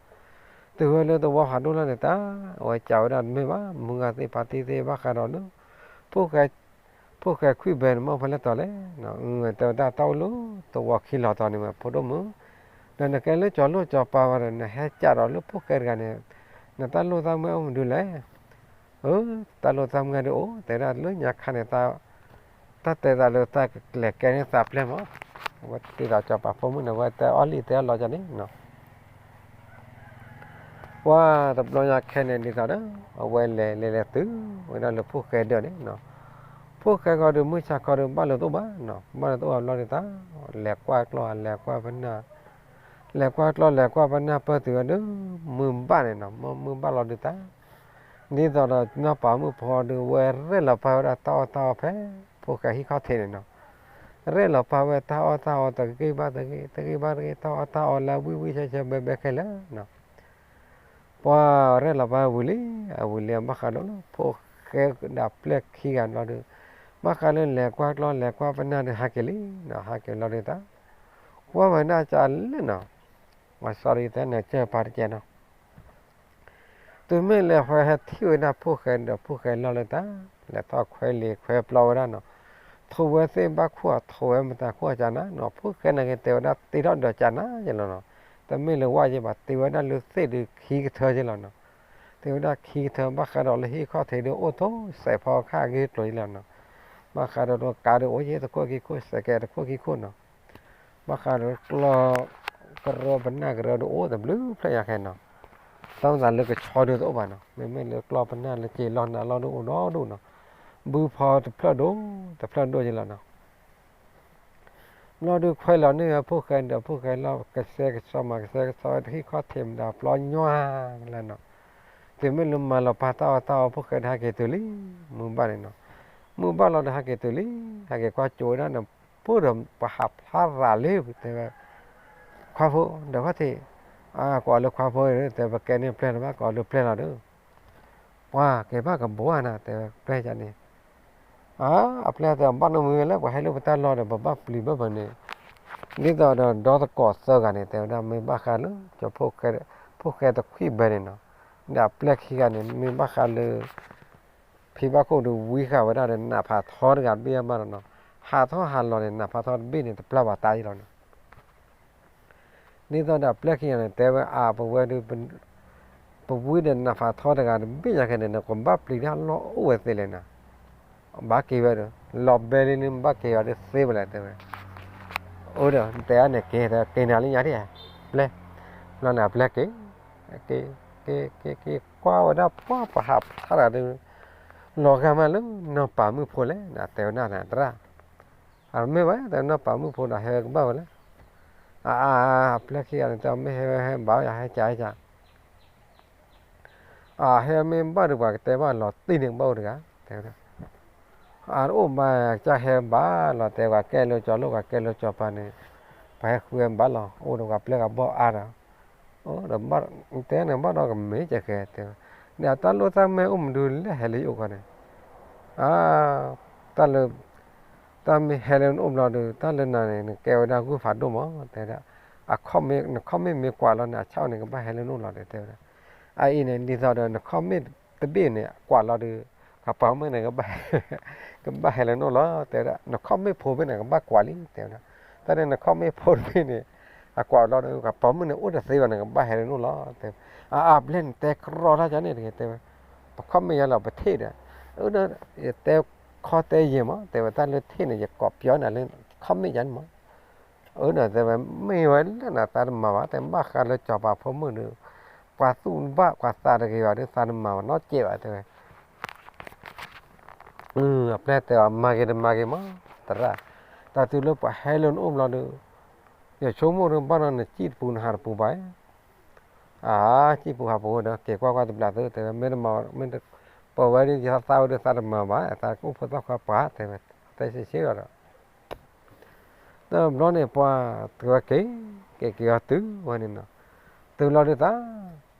တုၤဝဲလၢသဝီဖးဒိၣ်လၢန့ၣ် တၢ်ဝဲကၢ်ဝဲဒၣ်တမ့ၢ်ဘၣ် မုၢ်ဂၤသ့ၣ်ဖါတံၢ်သ့ၣ် ဘၣ်ဃးဒီးလၢ ဖိၣ်ဃဲခွံၣ်ဘဲန့ၣ် မ့ၢ်ဖဲလဲၣ်တီၤလဲၣ်, တဲဝဲဒၣ်တၢ်အိၣ်လၢသဝီခံလီၤတီၤန့ၣ်ဝဲ ဖိဒိၣ်မုၣ်, ဒီးနကဲလၢကၠီၤလိၣ်ကၠီၤပၤဝဲဒီး နဟဲကးဒီးလၢဖိၣ်ဃဲတဂၤန့ၣ်, နတၢ်လိၣ်တၢ်မၢအိၣ်မနုၤလဲၣ်. အၢ တၢ်လိၣ်တၢ်မၢဒီးအိၣ် တဲဒၣ်လၢညါခါန့ၣ် တၢ်တဲသးလၢတၢ်ကလဲၤကဲန့ၢ်သးပျဲၢ်မး, အဝဲတဲဒီးကၠီၤပၤဖိမုၣ်န့ၣ် အဝဲတဲအီၣ်လံတဲအီၣ်လီၤကန့ၣ်နီၤ. ပှၤတဘျီညါခဲန့ၣ်ဒ်သိးဒီး အဝဲလဲၤလဲၤလဲၤတုၤဝဲဒၣ်လၢဖိၣ်ဃဲဒၢးန့ၣ်နီၤ. ဖိၣ်ဃဲဃီဒီး မုၢ်ဆါခီဒီး ဘၣ်လၢတအိၣ်ဘၣ်နီၤ, ဘၣ်လၢတအိၣ်ဘၣ်ဘျီဒ်သိး လဲၤကွၢ်ကျီၢ် လဲၤကွၢ်ပနၢ်, လဲၤကွၢ်ကျီၢ် လဲၤကွၢ်ပနၢ် ပၢၢ်တုၤဝဲဒီး မုၢ်ဘၣ်န့ၣ်နီၤ, မုၢ်ဘၣ်လီၤဒုးတၢ် ဒ်သိးဒီးနီၢ်ပၤမုၣ်ဖိဒီး ဝဲရဲၣ်လီၤပာ်ဝဲဒၣ်တၢ်အီၣ်တၢ်အီဖဲ ဖိၣ်ဃဲဟံၣ်ခီၣ်ထံးန့ၣ်နီၤ. ရဲၣ်လီၤပာ်ဝဲတၢ်အီၣ်တၢ်အီ တဂ့ၤဘၣ်တဂ့ၤ တဂ့ၤဘၣ်တဂ့ၤ တၢ်အီၣ်တၢ်အီလၢဝံၣ်ဝံၣ်ဆၢဆၢဘဲဘဲခဲလၢာ်နီၤ. ပှၤရဲၣ်လီၤပာ်ဝံၤလံ, အဝံၤလံ ဘၣ်ဃးဒီးလၢဖိၣ်ဃဲဒီးပျဲၢ်ခံဂၤဘျီဒီး ဘၣ်ဃးလၢလဲၤကွၢ်ကျီၢ် လဲၤကွၢ်ပနၢ်ဒီး ဟးက့ၤလံနီၤ, ဟးက့ၤလီၤဒုးတၢ် ကွၢ်ဝဲဒၣ်ကလဲၣ်နီၤ, အ sorry တဲနကၢၢ်ပာ်တကဲနီၤ. တုၤမ့ၢ်လၢအဝဲဟဲထံၣ်ဝဲဒၣ်ဖိၣ်ဃဲဒီးဖိၣ်ဃဲလီၢ်လၢတၢ် လဲၤထီၣ်ခွဲးလံၤခွဲးပျီဝဲဒၣ်နီၤ, ထိးဝဲသ့ၣ်ဘၣ်ခိၣ် ထိးဝဲမတၤခိၣ်ကနၤနီၤ, ဖိၣ်ဃဲန့ၣ်က့ၤတဲဝဲဒၣ်တ့ထီၣ်ဒီးကနၤယဲလီၤနီၤ, တမ့ၢ်လၢဝဲယဲဘၣ် တ့ဝဲဒၣ်လၢသ့ၣ်ဒုးခံကထၢယဲလီၤနီၤ, တ့ဝဲဒၣ်ခံကထၢ ဘၣ်ဃးဒီးလၢဟံၣ်ခီၣ်ထံးဒုးအိၣ်ထိးစဲးဖီခါအဂ့ၢ်ကျိၤယဲလီၤနီၤ, ဘၣ်ဃးဒီးကါဒုးအိၣ်ယဲတခိၣ်ခံခိၣ် စဲးကဲတခိၣ်ခံခိၣ်နီၤ ဘၣ်ဃးဒီးကျီၢ် ကရၢပနၢ်ကရၢဒုးအိၣ်တဘျုးဖျၢၣ်ညါခဲနီၤ, တၢ်မၤသးလၢကဆီဒုးတအိၣ်ဘၣ်နီၤ, မ့မ့ၢ်လၢကျီၢ်ပနၢ်လၢက့ၤလီၢ်နၤလီၢ်ဒုးအိၣ်ဒီဒူၣ်နီၤ, ဘုဖီတဖျၢၣ်ဒိၣ် တဖျၢၣ်ဒိၣ်ယဲလီၤနီၤ. ဘျီဒုးခွဲးလီၤန့ၢ်ဝဲဖိၣ်ဃဲဒီးဖိၣ်ဃဲလီၢ် ကဆှဲကဆှီမၤကဆှဲကဆှီဝဲတဟံၣ်ခီၣ်ထံးမတၤပျီညီလၢနီၤ, တုၤမ့ၢ်လၢမၤလီၤပာ်တၢ်အီၣ်တၢ်အီ ဖိၣ်ဃဲဒီးဟဲက့ၤတုၤလံ, မုၢ်ဘၣ်န့ၣ်နီၤ, မုၢ်ဘၣ်လီၤဒီးဟဲက့ၤတုၤလံ, ဟဲက့ၤကွၢ်ကၠိဝဲဒၣ်န့ၣ် ပၢ်ဒီးပှၤဟးဖျါရၤလံ တဲဝဲ, ခွါဖိ ဒီးခီၣ်ထံး, အကွၢ်လၢခွါဖိ တဲပကဲန့ၢ်ပျဲၢ်လၢၤဘၣ် ကွၢ်လၢပျဲၢ်လီၤဒီး ပှၤက့ၤဘၣ်ကဘိးနၤ တဲဝဲပျဲၢ်ယၤန့ၣ်, အပျဲၢ်တဲဘၣ်နီတမံၤဝဲလၢ ပှၤဟဲလၢပတၢ်လီၢ်ဒီး ပဘၣ်ပျံၤဘၣ်ပှၤန့ၣ်, ဒ်သိးဒီးဒီသကိးသၢဂၤန့ၣ် တဲဝဲဒၣ်မ့ၢ်ဘၣ်ဃးလၢ ကၠီၤဖိၣ်ဃဲတခွံၣ်ဘဲန့ၣ်နီၤ, ဒီးအပျဲၢ်ခံဂၤန့ၣ် မ့ၢ်ဘၣ်ဃးလၢ ဖံဘၣ်ခိၣ်ဒုးဝံဃာ်ဝဲဒၣ်ဒီး နးဖးထီတဂၤတဘ့ၣ်ဘၣ်ဒီးနီၤ, ဟးထီၣ်ဟးလီၤန့ၣ် နးဖးထီတဘ့ၣ်န့ၣ် တပျၢ်ဘၣ်တၢ်အံၤလီၤနီၤ. ဒ်သိးဒီးအပျဲၢ်ခံဂၤန့ၣ် တဲဝဲအါ ပဝဲဒုး ပဝံဒီးနးဖးထီတဂၤတဘ့ၣ်ညါခဲန့ၣ် နကဘၣ်ပျံၤတၢ်လီၢ်အိၣ်ဝဲသ့လဲၣ်နီၤ, ဘၣ်က့ၤဝဲဒီး လီၤဘဲလံန့ၣ် ဘၣ်က့ၤဝဲဒုးသ့ဝဲလဲၣ်တဲဝဲ, အိၣ်ဒီးတဲအါန့ၣ်က့ၤ က့ၤနၤလံညါဒ်, ပျဲၢ်, ဘျီန့ၣ်အပျဲၢ်က့ၤ, က့ၤ က့ၤ က့ၤ က့ၤကွၢ်ဝဲဒၣ်ပှၤ ပှၤဟးဖျါတဂၤဒီး လီၤဂာ်မးလၢနီၢ်ပၤမုၣ်ဖိလဲၣ် တဲဝဲဒၣ်န့ၣ်တရၣ်, အမ့ၢ်ဝဲ တဲနီၢ်ပၤမုၣ်ဖိဒီးဟဲကဘၣ်ဝဲလဲၣ်, အါ အါ အပျဲၢ်ခံဂၤန့ၣ် တဲမ့ၢ်ဟဲ ဟဲဘၣ်ယၤ ဟဲကၢ် ဟဲကၢ် အဟဲမ့ၢ်ဘၣ်ဒီး ပှၤကတဲဘၣ်လီၤတံၢ်န့ၣ် ကဘၣ်အိၣ်တဂၤ တဲဝဲဒၣ်, အအိၣ်မး ကစၢ်ဟဲဘၣ်လီၤ တဲပှၤကဲလၢကၠီၤလိၣ် ပှၤကဲလၢကၠီၤပၤန့ၣ် ပှၤဟဲဃုဝဲဘၣ်လီၤ အိၣ်ဒီးပှၤပျဲၢ်ဂၤဘီၣ်အါဒီး, အိၣ်ဒီး တဲန့ၣ်ဘၣ်ဒီးကမ့ၢ်ကဲဃဲ တဲဝဲ, ဒီးတၢ်လိၣ်တၢ်မ့ၢ်အိၣ်မနုၤလဲၣ် ဟဲလၢယအိၣ်ခီန့ၣ်, အါ တၢ်လၢ တၢ်မ့ၢ်ဟဲလၢနအိၣ်ဘျီဒီး တၢ်လၢနၤန့ၣ် နကဲဝဲဒၣ်ဂုၢ်ဖးဒိၣ်မး တဲဝဲဒၣ်, အခီၣ်မ့ၢ် နခီၣ်မ့ၢ်မ့ၢ်ကွၢ်လီၤန့ၣ် အဆၣ်န့ၣ် ကဘၣ်ဟဲလၢနအိၣ်လီၤ တဲဝဲဒၣ်, အအံၤန့ၣ် ဒ်သိးဒီး နခီၣ်မ့ၢ်တဘ့ၣ်န့ၣ် ကွၢ်လီၤဒီး ကပၤမုၣ်န့ၣ် ကဘၣ်ဟဲလၢနအိၣ်လီၤ တဲဝဲဒၣ်, နခီၣ်မ့ၢ်ဖိဘ့ၣ်န့ၣ် ကဘၣ်ကွၢ်လံ တဲဝဲဒၣ်, တၢ်န့ၣ် နခီၣ်မ့ၢ်ဖိတဘ့ၣ်န့ၣ် အကွၢ်လီၤဒီး ကပၤမုၣ်န့ၣ် အိၣ်တသ့ဘၣ်န့ၣ် ကဘၣ်ဟဲလၢနအိၣ်လီၤ တဲဝဲ, အအါ ပျဲၢ်န့ၣ် တဲကြီတၢ်ကန့ၣ်တဂ့ၤ တဲဝဲ, ပခီၣ်မ့ၢ်ယါလီၤ ပထံၣ်ဒီး, အၢ ဒီး ယတဲခီတဲယဲၢ်မး တဲဝဲ တၢ်လၢထံၣ်န့ၣ် ယကိးပျီနၤလၢ ခီၣ်မ့ၢ်ယါန့ၣ်မး, အၢ ဒီးတဲဝဲ မ့ၢ်ဝဲလၢနၤသးတမၤဘၣ် တဲဘၣ်ဃးလၢကၠီၤပၤဖိမုၣ်ဒီး ပှၤသူၣ်ဘၣ်ပှၤသးတဂ့ၤဘၣ်ဒီး သးတမၤဘၣ်နီတစဲးဘၣ် တဲဝဲ အပျဲၢ်တဲအီၤ မၤဂ့ၤတမၤဂ့ၤမး သရၣ်, တၢ်တုၤလၢပှၤဟဲလၢနအိၣ်ဘျီဒီး ယဆိကမိၣ်ဒီး ဘၣ်ဒီးနစံၣ်တပူၤနဟးတပူၤဘၣ်, အါ စံၣ်ပူၤဟးပူၤဒီး က့ၤကွၢ်ကွၢ်တဘျီသု တဲဝဲ မ့ၢ်တမၤ မ့ၢ်တပၢၤဝဲဒီး ယသးဝဲဒီးသးတမၤဘၣ် သးကအိၣ်ဖိသၣ်ခွါပှၤ တဲဝဲ တဲဆံးဆံးလီၤဒီး တဘျီန့ၣ် ပှၤတဝဲက့ၤ က့ၤက့ၤအီၤတုၤဝဲန့ၣ်နီၤ, တုၤလီၤဒုးသး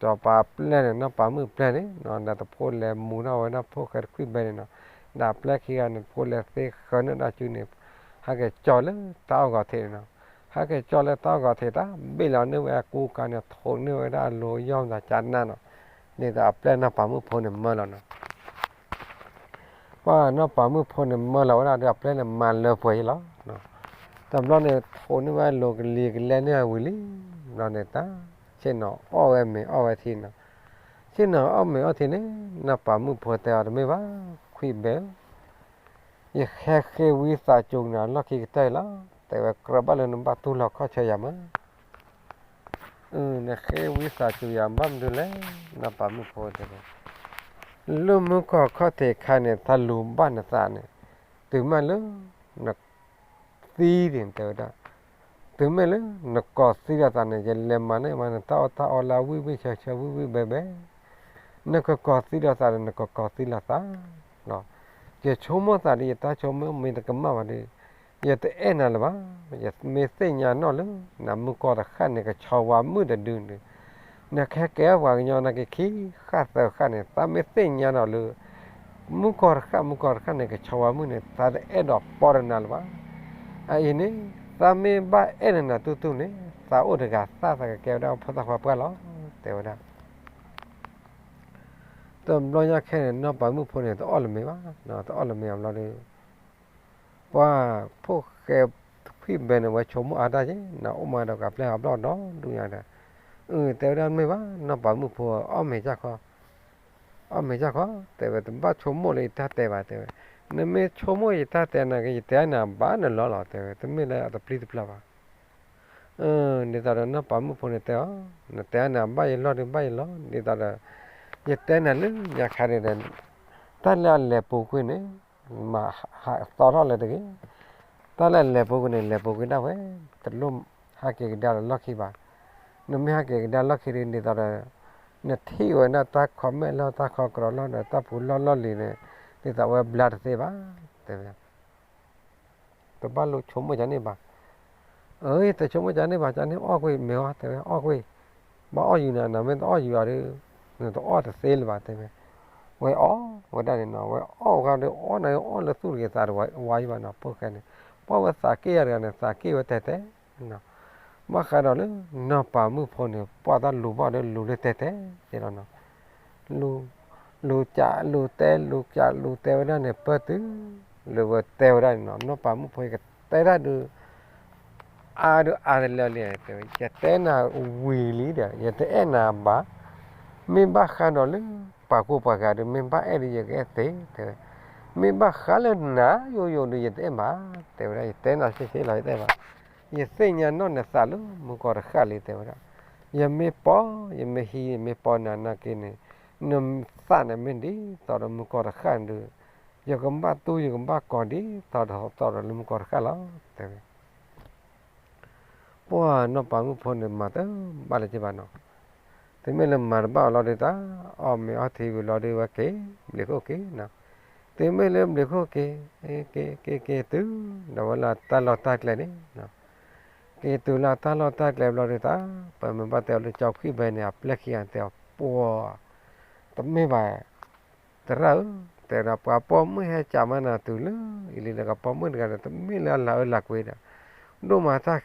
ကၠီၤပၤပျဲၢ်န့ၣ် နီၢ်ပၤမုၣ်ပျဲၢ်န့ၣ်နီၤ ဒီးတဖိလဲၤမူထီၣ်ဝဲဒၣ်ဖိၣ်ဃဲတခွံၣ်ဘဲန့ၣ်နီၤ, ဒီးအပျဲၢ်ခံဂၤန့ၣ် တဖိလဲၤသ့ဃၢၤန့ၢ်ဒၣ်စုန့ၣ် ဟဲက့ၤကၠီၤလၢတၢ်အီၣ်ဂီၤထံးန့ၣ်နီၤ, ဟဲက့ၤကၠီၤလၢတၢ်အီၣ်ဂီၤထံး တၢ်ဘ့ၣ်လီၤန့ၢ်ဝဲအကူကၤန့ၣ် ထိးန့ၢ်ဝဲဒၣ်အလိၤယီၢ်မတၤကနၣ်နီၤ, ဒ်သိးအပျဲၢ်နီၢ်ပၤမုၣ်ဖိန့ၣ်မၢလီၤနီၤ ပှၤနီၢ်ပၤမုၣ်ဖိန့ၣ်မၢလီၤဝဲဒၣ်ဒီး အပျဲၢ်န့ၣ်မၤလၢပှဲၤအံၤလီၤ. တဘျီန့ၣ် ထိးန့ၢ်ဝဲအလိၤကလံၤကလဲန့ၢ်အဝံၤလံ. ဘျီန့ၣ်တၢ် ဆ့ၣ်နီၤအီၣ်ဝဲမ့ၤအီၣ်ဝဲထံနီၤ, ဆ့ၣ်နီၤအီၣ်မ့ၤအီၣ်ထံန့ၣ် နီၢ်ပၤမုၣ်ဖိတဲအီၤတမ့ၢ်ဘၣ်, ခွံဘဲဧၢ, ယဟဲဃ့ဝံသးစူၤနၤလီၢ်ခံကတၢၢ်အံၤလီၤ, တဲဝဲကြၢးဘၣ်လၢနဘၣ်တူၢ်လိာ်ခီၣ်ဆၢယၤမး နဃ့ဝံသးစူၤယၤဘၣ်မနုၤလဲၣ်, နီၢ်ပၤမုၣ်ဖိတဲဝဲ, လၢမုၢ်ကီၢ်ခီၣ်ထံးခါန့ၣ် တၢ်လူၤဘၣ်နသးန့ၣ်, တုၤမ့ၢ်လၢ န သံန့ၣ်တဲဝဲဒၣ်, တုၤမ့ၢ်လၢ နကိးသံဒီးသးန့ၣ် ယလဲၤမၤန့ၢ်မး နတၢ်အီၣ်တၢ်အီလၢဝံၣ်ဝံၣ်ဆၢဆၢဝံၣ်ဝံၣ်ဘဲဘဲ, နကကိးသံဒီးသးဒီး နကကိးသံလီၤသး ယဆိကမိၣ်သးဒီး ယတၢ်ဆိကမိၣ်မ့ၢ်တကမၣ်ဘၣ်ဒီး ယတအဲၣ်နၤလၢၤဘၣ်, ယမ့ၢ်သ့ၣ်ညါနီၣ်လၢ နမုၢ်ကီၢ်တဃၣ်န့ၣ် ကဆီဝါမုၣ်တဒုန့ၣ်, နကဟဲကဲပှၤကညီနာ်က့ခံဃၣ်သၢဃၣ်န့ၣ် သးမ့ၢ်သ့ၣ်ညါနီၣ်လၢ မုၢ်ကီၢ်တဃၣ် မုၢ်ကီၢ်တဃၣ်န့ၣ် ကဆီဝါမုၣ်န့ၣ် သးတအဲၣ်ဒိးပီၢ်ဒီးနၤလၢၤဘၣ်. အအံၤန့ၣ် သးမ့ၢ်ဘၣ်အဲၣ်နၤတူၢ်တူၢ်န့ၣ် သးအိၣ်တဂၤသၣ် သးကကဲဝဲဒၣ်ဖိသၣ်ခွါပှၢ်လီၤ တဲဝဲဒၣ်. တဘျီညါခဲန့ၣ် နီၢ်ပၤမုၣ်ဖိန့ၣ် တအီၣ်လၢၤမ့ၤဘၣ်, တအီၣ်လၢၤမ့ၤအဘျီဒီး ပှၤဖိၣ်ဃဲခွံဘဲန့ၣ် ဝဲဆိကမိၣ်အါတၢ်က့ၤ နအိၣ်မးဒီးကပျဲၢ်အဘျီၣ်ဒီဒူၣ်ညါဒီး, အၢ တဲဝဲဒၣ်မ့ၢ်ဘၣ် နီၢ်ပၤမုၣ်ဖိ အီၣ်မ့ၤကၢ်ခီ, အီၣ်မ့ၤကၢ်ခီ တဲဝဲ တဘၣ်ဆိကမိၣ်လၢယတၢ်တဲဘၣ် တဲဝဲ, နမ့ၢ်ဆိကမိၣ်ယတၢ်တဲနာ်က့ ယတဲနၤဘၣ်နလီၢ်လီၤ တဲဝဲ တမ့ၢ်လၢအတပျံၤတဖျါဘၣ် ဒ်သိးဒီးနီၢ်ပၤမုၣ်ဖိန့ၣ်တဲအီၤ, နတဲနၤဘၣ်ယလီၢ်ဒီးဘၣ်ယလီၢ် ဒ်သိးဒီး ယတဲနၤလၢညါခါဒီး တၢ်လၢအလဲၤပူၤကွံာ်န့ၣ် မၤဟးသီထီၣ်လၢၤတဂ့ၤ, တၢ်လၢအလဲၤပူၤကွံာ်န့ၣ် လဲၤပူၤကွံာ်ဒၣ်ဝဲ, တလိၣ်ဟးက့ၤကဒါလၢလီၢ်ခံဘၣ်, နမ့ၢ်ဟးက့ၤကဒါလီၢ်ခံဒီး ဒ်သိးဒီး နထံၣ်ဝဲဒၣ်တၢ်ခီမဲာ်လၢ တၢ်ခီကရီလီၢ်ဒီး တၢ်ပူၤလီၢ်လီၢ်လံၤန့ၣ် ဒ်သိးဝဲဘျါတသ့ဘၣ် တဲဝဲ တဘၣ်လိၣ်ဆိကမိၣ်ကန့ၣ်ဘၣ်. အၢ တဆိကမိၣ်ကန့ၣ်ဘၣ် ကန့ၣ်အီၣ်ကွံာ်မ့ၤဝဲ တဲဝဲ အီၣ်ကွံာ်, ဘၣ်အီၣ်ယူၤနၤ နမ့ၢ်တအီၣ်ယူၤအီၤဒီး နတအီၣ်တသ့လၢၤဘၣ် တဲဝဲ, ဝဲအီၣ်ဝဲဒၣ်န့ၣ်နီၤ ဝဲအီၣ်ဝဲဒၣ်ဒီး အီၣ်နၤ အီၣ်လၢသူၣ်တဂ့ၤသးတဂ့ၤဝါယံၤဘၣ်နီၤ ဖိၣ်ဃဲန့ၣ်, ပှၢ်ဝဲသးက့ၣ်ယၤတဂၤန့ၣ် သးက့ၣ်ဝဲတဲတဲ ဘၣ်ဃးဒီးလၢ နီၢ်ပၤမုၣ်ဖိန့ၣ် ပှၢ်တၢ်လူၤဘၣ်ဒီးလူၤလၢတဲတဲ တဲလီၤနီၤ လူၤကးလူၤတဲ လူၤကးလူၤတဲဝဲဒၣ်န့ၣ် ပၢၢ်တုၤလၢဝဲတဲဝဲဒၣ်န့ၣ်နီၤ နီၢ်ပၤမုၣ်ဖိ ယကတဲတၢ်ဒုး အါဒုးအါတလၢလံ တဲဝဲ ယတဲနၤဝံၤလံဒီး ယတအဲၣ်နၤဘၣ်, မ့ၢ်ဘၣ်ဃးဒီးလၢ ပှၤကိးပှၤဂၤဒီး မ့ၢ်ဘၣ်အဲၣ်ဒီးယကအဲၣ်သ့ တဲဝဲ, မ့ၢ်ဘၣ်ဃးလၢနၤယိယိဒီး ယတအဲၣ်ဘၣ်, တဲဝဲဒၣ် ယတဲနၤဆ့ဆ့လီၤ ယတအဲၣ်ဘၣ် ယသ့ၣ်ညါနီၣ်နသးလၢမုၢ်ကီၢ်တဃၣ်လံ တဲဝဲဒၣ်, ယမ့ၢ်ပီ ယမ့ၢ်ဟံး ယမ့ၢ်ပီနၤနာ်က့န့ၣ် နသးန့ၣ်မ့ၢ်ဒ်သိးဒီးမုၢ်ကီၢ်တဃၣ်ဒီး ယကဘၣ်တူၢ်ယကဘၣ်ကီၤဒ်သိးဒီးသိးဒီးလၢမုၢ်ကီၢ်တဃၣ်လီၤ တဲဝဲ ပှၢ်နီၢ်ပၤမုၣ်ဖိန့ၣ် မၤတဘၣ်လၢၤဘၣ်နီၤ, တုၤမ့ၢ်လၢမၤတဘၣ်အီၤလီၤဒီးတၢ် အီၣ်မ့ၤအီထံဝံၤလီၤဒီးဝဲက့ၤ ဘျံးခိၣ်က့ၤနီၤ, တုၤမ့ၢ်လၢဘျံးခိၣ်က့ၤ က့ၤက့ၤက့ၤတုၤ ဒီးဝဲလၢတၢ်လီၢ်တၢ်ကျဲန့ၣ်နီၤ, က့ၤတုၤလၢတၢ်လီၢ်တၢ်ကျဲဘျီဒီးတၢ် ပမ့ၢ်ဘၣ်တဲအီၤလၢကၠီခွံဘဲန့ၣ် အပျဲၢ်ခံဂၤန့ၣ်တဲအီၤ ပှၢ် တမ့ၢ်ဘၣ် သရၣ်ဧၢ, တဲဝဲဒၣ် ပှၤပိာ်မုၣ်ဟဲကးမးနၤတုၤလၢအံၤလံဒီး ပှၤပိာ်မုၣ်တဂၤဒီး တမ့ၢ်လၢအလၤအၢလၤကွံဒီး ဒိၣ်မးတၢ်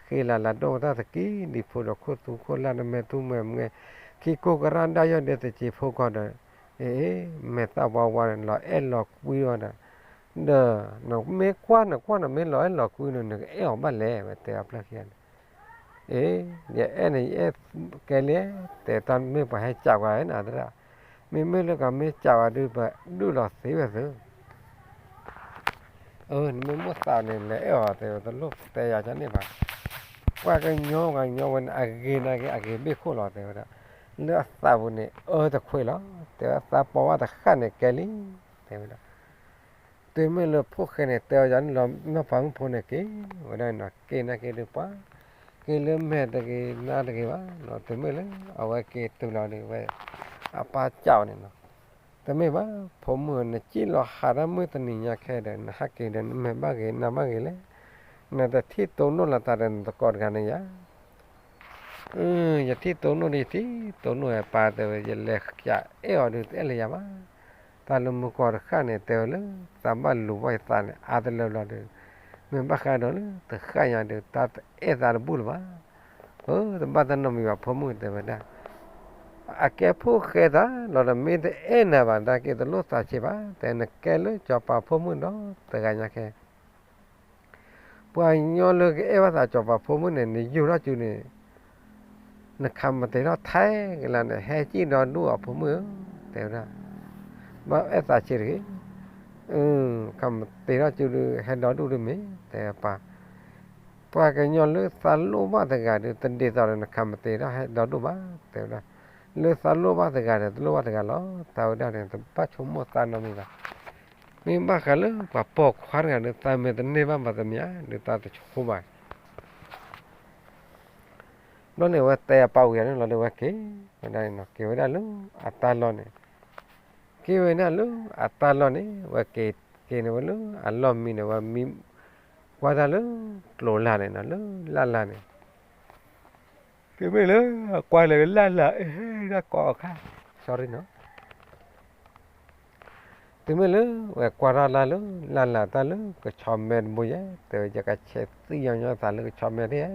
ဃံ ဃ့လၤလၤဒိၣ်မးတၢ်သကံ ဒံးဖိဒီးခိၣ်သူခိၣ်လၢ် နမဲာ်ထူမဲာ်မွဲ ခံကိၢ်ကရၢ်ဒၣ်ယီၢ်ဒဲးသက့းဖိကီၢ်ဒီး အ့ မဲာ်သၣ်ဝါဝါန့ၣ် လီၤအဲၣ်လီၤကွံဒီး ဒီး နမ့ၢ်ကွၢ်နကွၢ်နမ့ၢ်လီၤအဲၣ်လီၤကွံန့ၣ် နကအဲၣ်အီၤဘၣ်လဲၣ် ဝဲတဲအပျဲၢ်ခံဂၤန့ၣ် အ့ ယအဲၣ်န့ၣ် ယအဲၣ်ကဲလံ, တဲတၢ်မ့ၢ်ပှၤဟဲကးပှၤနၤသရၣ်, မ့မ့ၢ်လၢကမ့ၢ်ကးပှၤဒုး ပဒုးလီၤသ့ဝဲသ့, အၢ နမ့ၢ်မိၣ်သးန့ၣ် လဲၤအဲၣ်အီၤတဲဝဲ တလိၣ်တဲယၤကန့ၣ်ဘၣ်, ပှၤကညီပှၤကညီဝဲန့ၣ် အဂ့ၤနာ်က့ အဂ့ၤဘ့ၣ်ခိၣ်လီၤ တဲဝဲဒၣ်, လၢအသးပူၤန့ၣ် အၢတခွ့လီၤ တဲဝဲ သးပီဝဲတဃၣ်န့ၣ်ကဲလံ တဲဝဲဒၣ် တုၤမ့ၢ်လၢဖိၣ်ဃဲန့ၣ် တဲအီၤယၤန့ၣ်လီၤ နီၢ်ပၤမုၣ်ဖိန့ၣ်က့ၤဝဲဒၣ်နီၤ က့ၤနာ်က့ဒုးပှၤ က့ၤလၢမဲာ်တဂ့ၤနါတဂ့ၤဘၣ်နီၤ တုၤမ့ၢ်လၢ အဝဲက့ၤတုၤလီၤဒီးဝဲ အပၢ်ကးအီၤန့ၣ်နီၤ, တမ့ၢ်ဘၣ် ဖိမုၣ် နစံၣ်လီၤဟးတၢ်မုၢ်တနံၤညါခဲဒီး နဟးက့ၤဒီး နမဲာ်ဘၣ်ဂ့ၤ နါဘၣ်ဂ့ၤလဲၣ်, နတထံၣ်တိၢ်နီၣ်လီၤသးဒီးနသကိးတဂၤန့ၣ်ယၤ ယထံၣ်တိၢ်နီၣ်ဒီး ယထံၣ်တိၢ်နီၣ်ဝဲပၢ်တဲဝဲ ယလဲၤကးအဲၣ်အီၤဒီး တအဲၣ်လၢၤယၤဘၣ်, တၢ်လၢမုၢ်ကီၢ်တဃၣ်န့ၣ် တဲဝဲလၢ သးဘၣ်လူၤဘၣ်ယသးန့ၣ် အါတလၢလီၤဒီး မ့ၢ်ဘၣ်ဃးဒီးလၢ တဃၣ်ညါဒီး တၢ်တအဲၣ်သးတဘူၣ်လၢၤဘၣ်, အၢ တဘၣ်တၢ်နီတမံၤဘၣ် ဖိမုၣ်တဲဝဲဒၣ်, အကဲဖိၣ်ဃဲသးလီၤဒီး မ့ၢ်တအဲၣ်နၤဘၣ် တၢ်က့ၤတလိၣ်သးဆံးဘၣ် တဲနကဲလၢစီၤပၤဖိမုၣ်ဒီးတဂၤညါခဲ ပှၤကညီလၢကအဲၣ်ဘၣ်သးစီၤပၤဖိမုၣ်န့ၣ် နယူၤထီၣ်စုန့ၣ်, နခးမတ့ၤထီၣ်ထဲကလါန့ၣ် ဟဲကံၣ်ဒီဒူၣ်အဖိမုၣ်ဧၢ, တဲဝဲဒၣ်, ဘၣ်အဲၣ်သးဆံးတဂ့ၤ, ခးမတ့ၤထီၣ်စုဒုးဟဲဒီဒူၣ်ဒုးမ့ၢ်, တဲပၢ်, ပှၤကညီလၢသးလိၣ်ဘၣ်တဂၤဒီး တဒ်သိးဒီးနခးမတ့ၤထီၣ်ဟဲဒီဒူၣ်ဘၣ်, တဲဝဲဒၣ်, လၢသးလိၣ်ဘၣ်တဂၤဒီး တလိၣ်ဘၣ်တဂၤလီၤ, တၢ်ဝဲဒၣ်န့ၣ် တဘၣ်ဆိကမိၣ်သးနီတမံၤဘၣ်, မ့ၢ်ဘၣ်ဃးလၢပှၤပိာ်ခွါတဂၤဒီး သးမ့ၢ်တန့ၢ်ဘၣ်မၤတမံၤဧါ ဒီးသးတဆိဘၣ် ဘျီန့ၣ် ဝဲတဲအပၢ်ဝံၤအီၤန့ၣ်လီၤဒီး ဝဲက့ၤဝဲဒၣ်န့ၣ်နီၤ, က့ၤဝဲဒၣ်လၢအတၢ်လီၢ်န့ၣ်, က့ၤဝဲဒၣ်လၢအတၢ်လီၢ်န့ၣ် ဝဲက့ၤက့ၤန့ၣ်ဝဲလၢအလီၢ်မံန့ၣ် ဝဲမံကွၢ်တၢ်လၢကျိၤလၢ်န့ၣ်နီၤ, လၢလၢ်လၢ်န့ၣ်, တုၤမ့ၢ်လၢအကွၢ်လၢလၢ်လၢ် အဲၣ်ဒၣ်ကိးအခါ, sorry နီၤ တုၤမ့ၢ်လၢဝဲကွၢ်ထီၣ်လၢ်လၢ လၢ်လၢ်တၢ်လၢကဆီမဲတဘိယဲၢ်, တဲဝဲ ယကဆဲးသံညီညီသးလၢကဆီမဲဒၣ်ဧါ,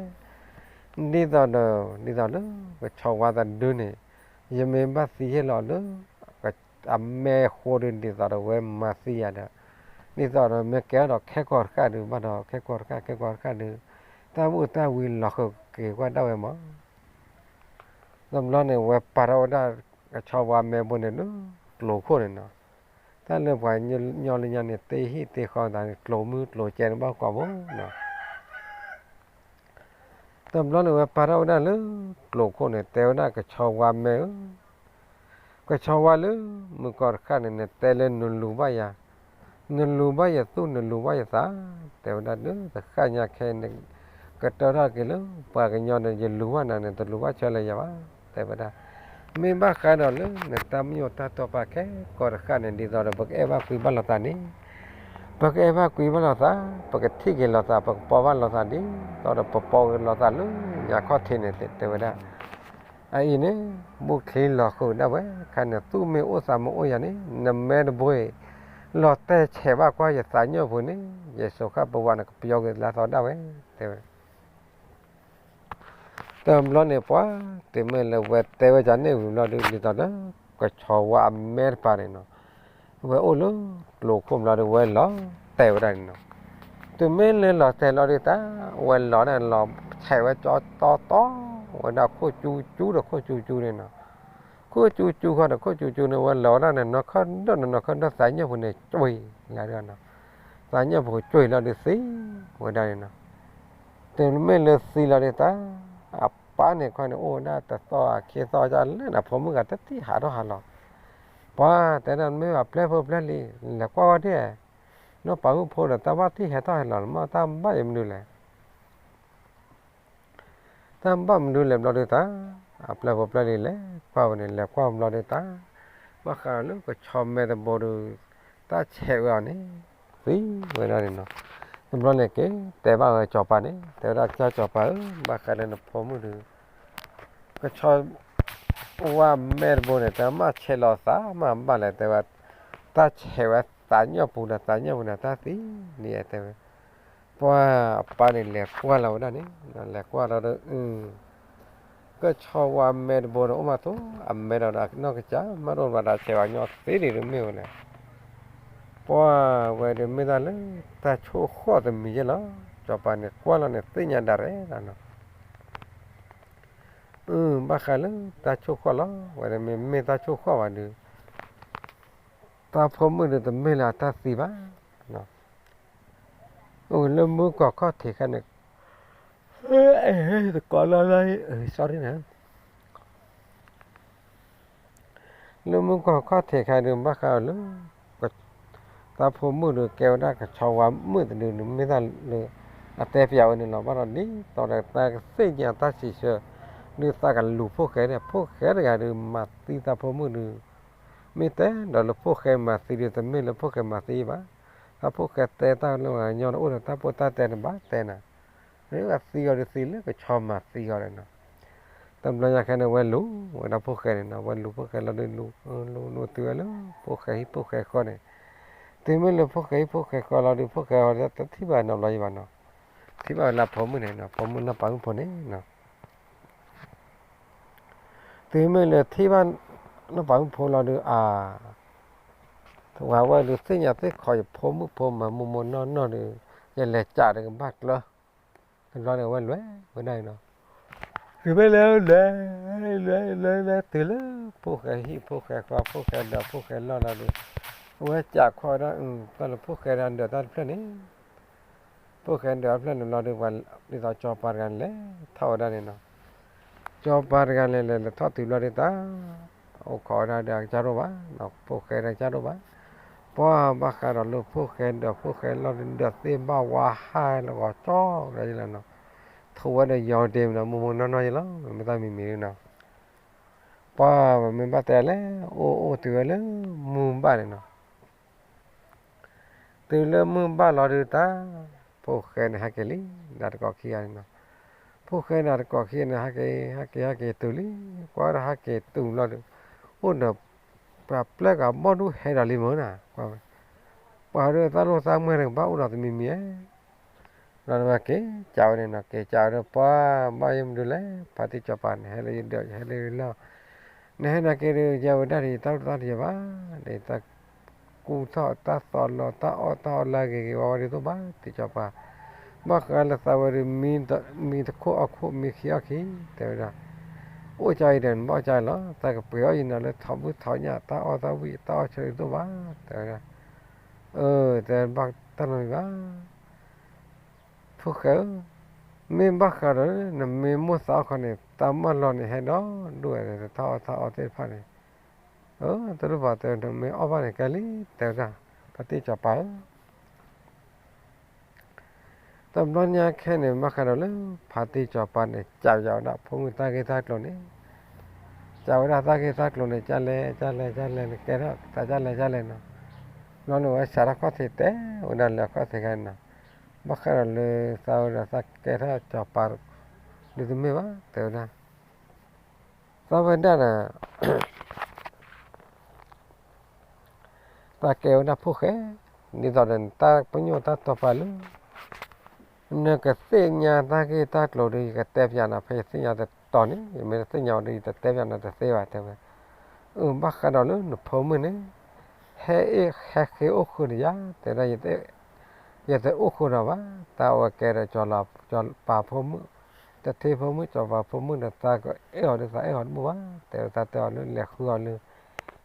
ဒ်သိးဒီး ဒ်သိးလၢကဆီဝါသးဒုန့ၣ်, ယမ့ၢ်ဘၣ်သံဟ့ၣ်လီၤလၢ အမဲာ်ဃိဒီး ဒ်သိးဒီးဝဲမၤသံယၤဒီး, ဒ်သိးဒီးမ့ၢ်ကဲထီၣ်ဒီးခဲကီၢ်တဃၣ်ဒုး ဘၣ်ဒီးခဲကီၢ်တဃၣ် ခဲကီၢ်တဃၣ်ဒုး, တၢ်ဘူၣ်တၢ်ဝံၤလီၤဃုာ်က့ၤကွၢ်ဒၣ်ဝဲမး တဘျီန့ၣ် ဝဲပာ်ထီၣ်ဝဲဒၣ်ကဆီဝါမဲဘိန့ၣ်လၢ ကျိၤခိၣ်န့ၣ်နီၤ, တၢ်လၢပှၤညီလၢညါန့ၣ် တ့ဟံၣ်တ့ဃီသးန့ၣ် ကျိၤမုၢ်ကျိၤကဲန့ၣ် ဘၣ်ကွၢ်ဘိနီၤ, တဘျီန့ၣ် ဝဲပာ်ထီၣ်ဝဲဒၣ်လၢကျိၤခိၣ်န့ၣ် တဲဝဲဒၣ်ကဆီဝါမဲဧၢ, ကဆီဝါလၢမုၢ်ကီၢ်တဃၣ်န့ၣ် နတဲလၢနလူၤဘၣ်ယၤ, နလူၤဘၣ်ယသူၣ် နလူၤဘၣ်ယသး, တဲဝဲဒၣ်လၢတဃၣ်ညါခဲန့ၣ် ကတၢၢ်ထီၣ်က့ၤလၢပှၤကညီန့ၣ် ယလူၤဘၣ်နၤန့ၣ် တလူၤဘၣ်ဆၢလၢယၤဘၣ်, တဲဝဲဒၣ်, မ့ၢ်ဘၣ်ဃးဒီးလၢနတၢ်မညိၣ်တၢ်တိာ်ပာ်ခဲကီၢ်တဃၣ်န့ၣ် ဒ်သိးဒီး ပကအဲၣ်ဘၣ်ကွံဘၣ်လိာ်သးန့ၣ်, ပကအဲၣ်ဘၣ်ကွံဘၣ်လိာ်သး, ပကထံၣ်က့ၤလိာ်သး, ပကပိာ်ဘၣ်လိာ်သးဒ်သိးဒီး ပပိာ်က့ၤလိာ်သးလၢညါခီၣ်ထံးန့ၣ် တဲဝဲဒၣ် အအံၤန့ၣ် ဘူၣ်ချံလီၤဃုာ်ဒၣ်ဝဲ, ခါန့ၣ် သူၣ်မ့ၢ်အိၣ်သးမ့ၢ်အိၣ်ယၤန့ၣ် နမဲတဘိအံၤ လီၤတဲာ်ဆဲးဘၣ်ကွၢ်ယသးညိၣ်ပူၤန့ၣ် ယစိၤဃၣ်ပဝးန့ၣ် ကပျီက့ၤလၢသီဒၣ်ဝဲ, တဲဝဲ တဘျီန့ၣ်ပှၤ တုၤမ့ၢ်လၢဝဲတဲဝဲဒ်န့ၣ်ဝံၤဘျီဒုး ဒ်သိးဒီး ကဆီဝါအမဲတပၤန့ၣ်နီၤ, ဝဲအိၣ်လၢကျိၤခိၣ်ဘျီဒီး ဝဲလီၤတဲာ်ဝဲဒၣ်န့ၣ်နီၤ, တုၤမ့ၢ်လၢလီၤတဲာ်လီၤဒုးတၢ် ဝဲလီၤန့ၣ်လီၤဆဲးဝဲကၠီတီတီ ဝဲဒၣ်ခိၣ်ကၠူကၠူဒီးခိၣ်ကၠူကၠူန့ၣ်နီၤ, ခိၣ်ကၠူကၠူဃီဒီးခိၣ်ကၠူကၠူန့ၣ် ဝဲလီၤဝဲဒၣ်န့ၣ် နီၢ်ခီၣ်ဒိၣ်န့ၣ် နီၢ်ခီၣ်ဒိၣ်သးညိၣ်ပူၤန့ၣ် ကွံာ်လၢဒၣ်နီၤ, သးညိၣ်ပူၤကွံာ်လီၤဒုးသံဝဲဒၣ်န့ၣ်နီၤ, တုၤမ့ၢ်လၢသံလီၤဒုးတၢ် အပၢ်န့ၣ်ခီန့ၣ် အိၣ်ဝဲဒၣ်တသီအခံသီဒ်လဲၣ်န့ၣ် ဖိမုၣ်ဂၤတထံၣ်ဟးထီၣ်ဟးလီၤ, ပှၤတဲဒၣ်မ့ၢ်ဘၣ်ပျဲၢ်ဖိပျဲၢ်လံၤ လဲၤကွၢ်ဝဲဒၣ်, နီၢ်ပၤမုၣ်ဖိဒီး တၢ်ဘၣ်ထံၣ်ဟဲထီၣ်ဟဲလီၤမး တၢ်ဘၣ်ယမနုၤလဲၣ် တၢ်ဘၣ်မနုၤလဲၣ်ဘျီဒုးတၢ်, အပျဲၢ်ဖိပျဲၢ်လံၤလဲၤကွၢ်ဝဲန့ၣ် လဲၤကွၢ်ဘျီဒုးတၢ်, ဘၣ်ဃးလၢကဆီမဲတဘိဒီး တၢ်ဆဲးဝဲအီၤန့ၣ် သံဝဲဒၣ်န့ၣ်နီၤ, တဘျီန့ၣ်က့ၤ တဲဘၣ်ဝဲစီၤပၤန့ၣ် တဲဝဲဒၣ် ကၠီစီၤပၤဧၢ ဘၣ်ဃးလၢနဖိမုၣ်ဒီး ကဆီဝါမဲတဘိန့ၣ် တၢ်မၤဆဲးလီၤသးမးဘၣ်လဲၣ် တဲဝဲ, တၢ်ဆဲးဝဲသးညိၣ်ပူၤဒီး သးညိၣ်ပူၤန့ၣ် တၢ်သံန့ၣ်တဲဝဲ, ပှၤအပၢ်န့ၣ်လဲၤကွၢ်လီၤဝဲဒၣ်န့ၣ်, လဲၤကွၢ်လီၤဒီး ကဆီဝါမဲတဘိန့ၣ် အိၣ်မးသိး အမဲဒီးအနီၢ်ကစၢ် မ့ၢ်တအိၣ်ဘၣ်ဒီး ဆဲးဝဲညီသ့ဒံးတမ့ၢ်ဝဲလဲၣ်, ပှၤဝဲဒၣ်မ့ၢ်တၢ်လၢ တၢ်ဆိၣ်ဃီၣ်တမံၤယဲၢ်လီၤ, စီၤပၤန့ၣ်ကွၢ်လီၤန့ၣ် သ့ၣ်ညါဒၣ်ရဲၣ်လီၤနီၤ အၢ ဘၣ်ဃးလၢတၢ်ဆိၣ်ဃီၣ်လီၤ, ဝဲဒၣ်မ့မ့ၢ်တၢ်ဆိၣ်ဃီၣ်ဘၣ်ဒီး တၢ်ဖိမုၣ်ဒီးတမ့ၢ်လၢအတၢ်သံဘၣ်, အိၣ်လၢမုၢ်ကီၢ်ခီၣ်ထံးခါန့ၣ်, တကိးလီၤလီၤ, sorry န့ၣ် လၢမုၢ်ကီၢ်ခီၣ်ထံးခါဒီး ဘၣ်ဃးလၢ တၢ်ဖိမုၣ်ဒီး ကဲဝဲဒၣ်ကဆီဝါမုၣ်တဒုဒီး မ့ၢ်တၢ်လၢ အတဲပျးဝဲန့ၣ်လီၤ, ဘၣ်ဒီးဒ်သိးဒီး တၢ်ကသ့ၣ်ညါတၢ်စံးဆၢ ဒုးသးကလူၤဖိၣ်ဃဲန့ၣ် ဖိၣ်ဃဲတဂၤဒီး မၤသံတၢ်ဖိမုၣ်ဒီး မ့ၢ်တဲဒီးလၢဖိၣ်ဃဲမၤသံဒီး တမ့ၢ်လၢဖိၣ်ဃဲမၤသံဘၣ်, တၢ်ဖိၣ်ဃဲတဲတၢ်လၢပှၤကညီတအိၣ်ဒီး တၢ်ပိၢ်တၢ်တဲန့ၣ်ဘၣ်တဲနၤ, လၢအသံအီၤဒီးသံလၢကဆီမၤသံအီၤဒီးနီၤ တဘျီညါခဲန့ၣ် ဝဲလူၤဝဲဒၣ်ဖိၣ်ဃဲန့ၣ်နီၤ, ဝဲလူၤဖိၣ်ဃဲလီၤဒီး လူၤလူၤလူၤတုၤဝဲလၢ ဖိၣ်ဃဲဟံၣ်ဖိၣ်ဃဲဃီန့ၣ်, တုၤမ့ၢ်လၢဖိၣ်ဃဲဟံၣ်ဖိၣ်ဃဲဃီလီၤဒီး ဖိၣ်ဃဲအီၤတထံၣ်ဘၣ်နီတဘျီယံၤဘၣ်နီၤ, ထံၣ်ဘၣ်ဝဲလၢဖိမုၣ်န့ၣ်နီၤ, ဖိမုၣ်နီၢ်ပၤမုၣ်ဖိန့ၣ်နီၤ, တုၤမ့ၢ်လၢထံၣ်ဘၣ်နီၢ်ပၤမုၣ်ဖိလီၤဒီး အါ ဝဲဒုးသ့ၣ်ညါသ့ၣ်ခီ ယဖိမုၣ်ဖိမၤမိၢ်မိၢ်နီၢ်နီၢ်ဒီး ယလဲၤကးဒီးကဘၣ်ကျၢၤ, တဘျီန့ၣ် ဝဲလဲၤဝဲဒၣ်အံၤနီၤ, တုၤဖဲလဲၣ်လဲၣ်လဲၣ်လဲၣ်လဲၣ် တုၤလၢဖိၣ်ဃဲဟံၣ်ဖိၣ်ဃဲဃီ ဖိၣ်ဃဲဒၢးဖိၣ်ဃဲလီၢ်လီၤဒီး အဝဲကးခီဝဲဒၣ် တၢ်လၢဖိၣ်ဃဲဒၢးဒၢးတၢ်တဖျၢၣ်န့ၣ် ဖိၣ်ဃဲဒၢးတဖျၢၣ်န့ၣ်လီၤဒီး ပှၤဒ်သိးစီၤပၤတဂၤန့ၣ်လဲၤထီၣ်ဝဲဒၣ်န့ၣ်နီၤ, စီၤပၤတဂၤန့ၣ်လဲၤလဲၤထီၣ်တုၤဘျီဒ်တၢ် အိၣ်ခိးဝဲဒၣ်ဒီးအကစၢ်ဒိၣ်ဘၣ်နီၤ, ဖိၣ်ဃဲဒၢးကစၢ်ဒိၣ်ဘၣ်, ပှၤဘၣ်ဃးဒီးလၢဖိၣ်ဃဲဒၢးဖိၣ်ဃဲလီၢ်ဒီး ဒၢးသ့ၣ်ဘၣ်ဝါဟးလၢဂီၤကၠီကဒီးယလီၤနီၤ, ထိးဝဲဒီးယီၤတ့ၢ်မးနီၤ မိၢ်မိၢ်နီၢ်နီၢ်ယလီၤ မ့ၢ်တၢ်မံၤမံၤနီၤ, ပှၤမ့ၢ်ဘၣ်တဲလဲၣ် အိၣ်အိၣ်တုၤဝဲလၢမုၢ်ဘၣ်န့ၣ်နီၤ တုၤလၢမုၢ်ဘၣ်လီၤဒုးတၢ်, ဖိၣ်ဃဲန့ၣ်ဟဲက့ၤလံ, ဒၢးတကိးခံဂၤန့ၣ်နီၤ, ဖိၣ်ဃဲဒၢးတကိးခံဂၤန့ၣ် ဟဲက့ၤ ဟဲက့ၤ ဟဲက့ၤတုၤလံ, ကွၢ်ဒီးဟဲက့ၤတုၤလီၤဒီး, အိၣ်ဒီး, ပှၤပျဲၢ်ကးဘီၣ်ဒူၣ်ဟဲဒီးလံမ့ၢ်နီၤ, ကွၢ်ဝဲ, ပှၤဒုးတၢ်လိၣ်တၢ်မုၢ်တကဘၣ်အိၣ်ဒီးတမံၤမံၤဧါ လီၤဒီးက့ၤကးဝဲန့ၣ်နီၤ, က့ၤကးဝဲဒီး ပှၤဘၣ်ယဲၢ်မနုၤလဲၣ်, ဖါတံၢ်စီၤပၤန့ၣ် ဟဲလၢယဒၢး ယဟဲလၢယလီၢ်, နဟဲနာ်က့ဒီး ယဝဲဒၣ်ဒီး ယတၢ်လိၣ်တၢ်တယၢၤဘၣ်, ဒီးယတၢ်ကူၣ်ထီၣ်တၢ်သီလီၤ တၢ်အီၣ်တၢ်အီလၢအဂ့ၤဂ့ၤဝဲဝဲဒ်သိးဘၣ် တံၢ်စီၤပၤ, ဘၣ်ဃးလၢသးဝဲဒီး မံတခိၣ်အီၣ်ခိၣ် မံခံအီၣ်ခံ တဲဝဲဒၣ်, အိၣ်ကၢအံၤဒီး နဘၣ်အီၣ်ကၢအံၤလီၤ, သးကပှ့ၤအီၣ်ယနၤလၢထိးဘုၣ်ထိးညၣ် တၢ်အီၣ်တၢ်ဝံၣ် တၢ်အီၣ်ဆၢဒ်သိးဘၣ် တဲဝဲဒၣ်, အၢ တဲဘၣ်တၢ်နီတမံၤဘၣ် ဖိၣ်ဃဲဧၢ, မ့ၢ်ဘၣ်ဃးဒီး နမ့ၢ်မိၣ်သးအီၣ်ခီန့ၣ် တၢ်မၢလီၤန့ၣ် ဟဲဒီးဒိၣ်ဝဲဒီး တၢ်အီၣ်တၢ်အီသ့ၣ်တဖၣ်န့ၣ်, အၢ တလိၣ်ဘၣ်တဲ နမ့ၢ်အီၣ်ဘၣ်န့ၣ်ကဲလံ တဲဝဲဒၣ်, ဖါတံၢ်စီၤပၤဧၢ တဘျီညါခဲန့ၣ် ဘၣ်ဃးဒီးလၢ ဖါတံၢ်စီၤပၤန့ၣ် ကးယၤဝဲဒၣ်ဖိမုၣ်တၢ်ဂ့ၢ်တၢ်ကျိၤန့ၣ်, ကးဝဲဒၣ်တၢ်ဂ့ၢ်တၢ်ကျိၤန့ၣ် ကလဲၣ် ကလဲၣ် ကလဲၣ် နကဲထီၣ်သးကလဲၣ် ကလဲၣ်နီၤ, ဘျီန့ၣ်ဝဲစးထီၣ်ခီၣ်ထံးတဲဝဲဒၣ်လၢအခီၣ်ထံးခါန့ၣ်နီၤ, ဘၣ်ဃးဒီးလၢသးဝဲဒီးသးကဲထီၣ်စီၤပၤ ဒုးတမ့ၢ်ဘၣ် တဲဝဲဒၣ်, သးဝဲဒၣ်ဒီး သးကဲဝဲဒၣ်ဖိၣ်ဃဲ, ဒ်သိးဒီး တၢ်ပညိၣ်တၢ်တိာ်ပာ်လၢ နကသ့ၣ်ညါတၢ်ဂ့ၢ်တၢ်ကျိၤဒီး ယကတဲပျးနၤ ဖဲယသ့ၣ်ညါတတီၤန့ၣ် ယမ့ၢ်တသ့ၣ်ညါအီၤဒီး ယတတဲပျးနၤတသ့ဘၣ် တဲဝဲ, အၢ ဘၣ်ဃးဒီးလၢနဖိမုၣ်န့ၣ် ဟဲအ့ၣ်ဟဲဃ့အိၣ်ဃုာ်ဒီးယၤ တဲဝဲဒၣ်, ယတအိၣ်ဃုာ်ဒီးဘၣ်, တၢ်အဝဲကဲဒီး စီၤပၤဖိမုၣ်, တထ့ဖိမုၣ် စီၤပၤဖိမုၣ်ဒီး သးကအ့ၣ်အီၤဒီး သးအဲၣ်အီၤတဘူၣ်ဘၣ် တဲဝဲ, သးတဲအီၤလၢလဲၤဃုအီၤလၢ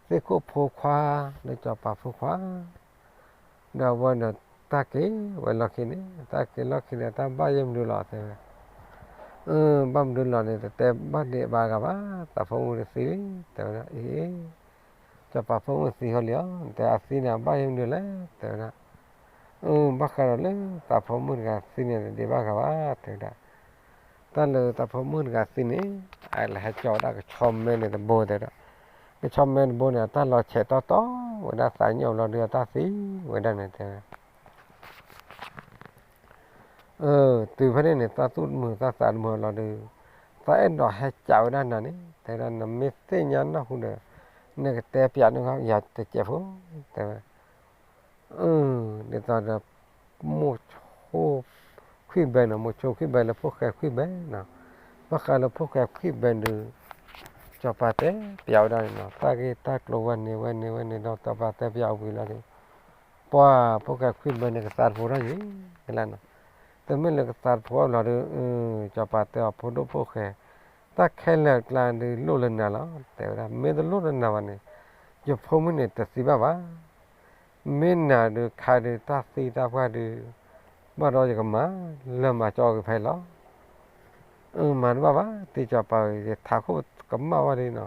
သ့ၣ်ခိၣ်ဖိခွါ လၢစီၤပၤဖိခွါ ဒီးအဝဲဒီး တၢ်က့ၤဝဲလီၢ်ခံန့ၣ် တၢ်က့ၤလီၢ်ခံန့ၣ် တၢ်ဘၣ်ယဲၢ်မနုၤလီၤ တဲဝဲ, အၢ ဘၣ်မနုၤလီၤန့ၣ် တတဲဘၣ်ဒံးဘၣ်ဂၤဘၣ်, သးဖိမုၣ်တသံလံ တဲဝဲဒၣ်, အ့ စီၤပၤဖိမုၣ်သံဃီလံၤဧၢ, တဲအသံန့ၣ် အဘၣ်ယဲၢ်မနုၤလဲၣ် တဲဝဲဒၣ်, အၢ ဘၣ်ဃးဒီးလၢသးဖိမုၣ်တဂၤသံန့ၣ် တဒံးဘၣ်ဂၤဘၣ် တဲဝဲဒၣ်, တၢ်လၢသးဖိမုၣ်တဂၤသံန့ၣ် အလဲၤဟဲကၠီဝဲဒၣ်ကဆီမဲန့ၣ်တဘိ တဲဝဲဒၣ်, ကဆီမဲတဘိန့ၣ် အတၢ်လီၤဆဲးတီတီဝဲဒၣ် သးညိၣ်ဘျီဒီး အတၢ်သံဝဲဒၣ်န့ၣ် တဲဝဲ အၢ တုၤဖဲန့ၣ်န့ၣ် သးသူၣ်တမုာ်သးသးတမုာ်လီၤဒီး သးအဲၣ်ဒိးဟဲကးဝဲဒၣ်နၤန့ၣ် တဲဝဲဒၣ် နမ့ၢ်သ့ၣ်ညါနၢ်ဟူဒီး နကတဲပျးန့ၢ်ယၤတစဲးဖိ တဲဝဲ, အၢ ဒ်သိးဒီး မိၢ်ဆိခွံၣ်ဘဲန့ၣ် မိၢ်ဆိခွံၣ်ဘဲလၢဖိၣ်ဃဲခွံၣ်ဘဲန့ၣ် ဘၣ်ဃးလၢဖိၣ်ဃဲခွံၣ်ဘဲဒီး စီၤပၤတဲပျးဝဲဒၣ်န့ၣ်နီၤ တၢ်ဂ့ၢ်တၢ်ကျိၤဝဲန့ၣ်ဝဲန့ၣ်ဝဲန့ၣ်ဒီး စီၤပၤတဲပျးဝံၤလီၤဒီး ပှၤဖိၣ်ဃဲခွံၣ်ဘဲန့ၣ်ကသးတဖိထီၣ်ယံၤလီၤနီၤ, တမ့ၢ်လၢကသးတဖိအလီၤဒီး စီၤပၤတဲအီၤ ဖိဒိၣ်ဖိၣ်ဃဲ တၢ်ခဲလၢာ်အကျါဒီးလိၣ်လၢနၤလီၤ တဲဝဲဒၣ်, မ့ၢ်တလိၣ်လၢနၤဘၣ်န့ၣ် ယဖိမုၣ်န့ၣ်တသံဘၣ်ဘၣ် မ့ၢ်နၤဒုးခါဒုး တၢ်သံတၢ်ပှၢ်ဒုး ဘၣ်ဒီးယကမၤ လၢမၤကၠီက့ၤဖဲလီၤ. အၢ မၤတဘၣ်ဘၣ် တံၢ်စီၤပၤဧၢ, ယထးခိၣ်ကမၣ်ဝဲလံနီၤ,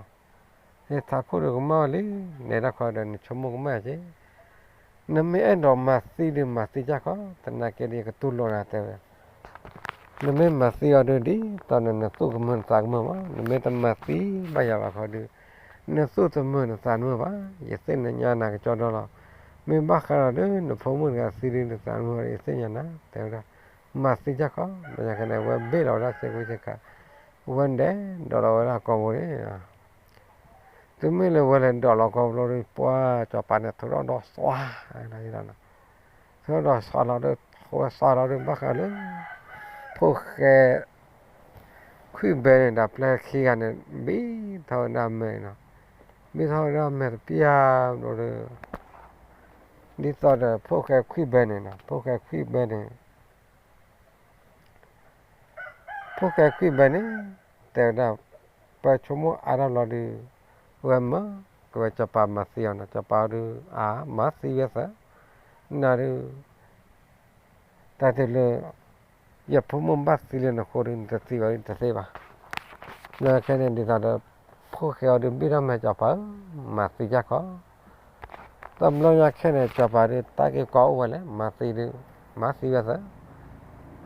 ယထးခိၣ်ဒုးကမၣ်ဝဲလံ, နဲဒၣ်ခီဒီး နဆိကမိၣ်ကမၣ်က့ၤ, နမ့ၢ်အဲၣ်ဒိးမၤသံဒုးမၤသံကၢ်ခီ, သနာ်က့ဒီး ယကတူၢ်လိာ်နၤ တဲဝဲ နမ့ၢ်မၤသံအီၤဒုး ဒ်သိးနသူၣ်ကမုာ်နသးကမုာ်မး, နမ့ၢ်တမၤသံဘၣ်ယၤဘၣ်ခီဒုး နသူၣ်တမုာ်နသးတမုာ်ဘၣ်, ယသ့ၣ်ညါနၤကကၠီဒီလီၤ. မ့ၢ်ဘၣ်ဃးဒီးဒုး နဖိမုၣ်တဂၤသံဒုးနသးတမုာ်ဘၣ်ဒီး ယသ့ၣ်ညါနၤ တဲဝဲဒၣ်, မၤသံကၢ်ခီ, ဘၣ်ယၤခဲန့ၣ် အဝဲဘ့ၣ်လီၤဝဲဒၣ်စ့ၢ်ကီးစ့ၢ်ကီး, အဝဲဒဲးဒိးလီၤဝဲဒၣ်ကိာ်ဘိန့ၣ် တုၤမ့ၢ်လၢဝဲလဲၤဒိးလီၤကိာ်ဘိဒီး ပှၤစီၤပၤန့ၣ် ထုးထီၣ်ဒီးသွါ, ထုးထီၣ်ဒီးသွါလီၤဒီး ဝဲသွါလီၤဒီး ဘၣ်ဃးလၢ ဖိၣ်ဃဲ ခွံၣ်ဘဲန့ၣ်ဒီး ပျဲၢ်ခံဂၤန့ၣ် ဘံထီၣ်ဝဲဒၣ်မဲာ်နီၤ, ဘံထီၣ်ဝဲဒၣ်မဲာ်တပျၢ်ဘျီဒီး ဒ်သိးဒီး ဖိၣ်ဃဲခွံၣ်ဘဲန့ၣ်နီၤ, ဖိၣ်ဃဲခွံၣ်ဘဲန့ၣ် ဖိၣ်ဃဲခွံၣ်ဘဲန့ၣ် တဲဝဲဒၣ်, ပၢ်ဆိကမိၣ်အါထီၣ်ဘျီဒီး, ဝဲမၢကဝဲစီၤပၤမၤသံအီၤနီၤ, စီၤပၤဒုးအါမၤသံဝဲသၢ, နၤဒုး တၢ်တုၤလၢ ယဖိမုၣ်ဘၣ်သံလၢနဃိဒီး နတသံဘၣ်တသ့ဘၣ်. လၢခဲန့ၣ်ဒ်သိးဒီး ဖိၣ်ဃဲအီၤဒုးဘ့ၣ်ထီၣ်မဲာ်စီၤပၤဧၢ, မၤသံယၢ်ခီ, တဘျီညါခဲန့ၣ် စီၤပၤဒုးတၢ်က့ၤကွၢ်အိၣ်ဝဲလဲၣ်, မၤသံဒုး, မၤသံဝဲသၢ,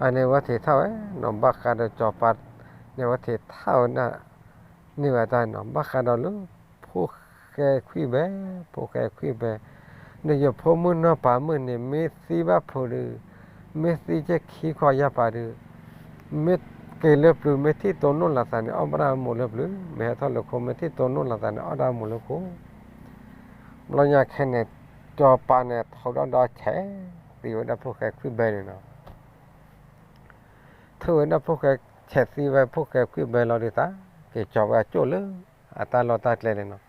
အန့ၣ်ဝဲထံးထီၣ်ဝဲနီၤ, ဘၣ်ဃးဒီးစီၤပၤန့ၣ် ဝဲထံးထီၣ်ဝဲဒၣ် န့ၢ်ဝဲတၢ်နီၤ, ဘၣ်ဃးဒီးလၢ ဖိၣ်ဃဲခွံၣ်ဘဲ, ဖိၣ်ဃဲခွံၣ်ဘဲ, ဒီးယဖိမုၣ်နီၢ်ပၤမုၣ်န့ၣ် မ့ၢ်သံဘၣ်ဖိးဒီး, မ့ၢ်သံကဲခံခီယၢ်ပၤဒီး, မ့ၢ်က့ၤလၢပျုၤ မ့ၢ်ထံၣ်တိၢ်နီၣ်လီၤသးန့ၣ် အီၣ်ဘၣ်ဒၣ်မိၢ်လၢပျုၤ, မ့ၢ်ဟဲထီၣ်လၢခိ မ့ၢ်ထံၣ်တိၢ်နီၣ်လီၤသးန့ၣ် အီၣ်ဒၣ်မိၢ်လၢခိ. ဘျီညါခဲန့ၣ် စီၤပၤန့ၣ် ထိၣ်ဒီဒီဆဲးသံဝဲဒၣ်ဖိၣ်ဃဲခွံၣ်ဘဲန့ၣ်နီၤ. ထိၣ်ဝဲဒၣ်ဖိၣ်ဃဲ, ဆဲးသံဝဲဖိၣ်ဃဲခွံၣ်ဘဲလီၤဒုးသး, က့ၤကၠီၤဝဲအကၠိၣ်လၢ အတၢ်လီၢ်တၢ်ကျဲန့ၣ်နီၤ.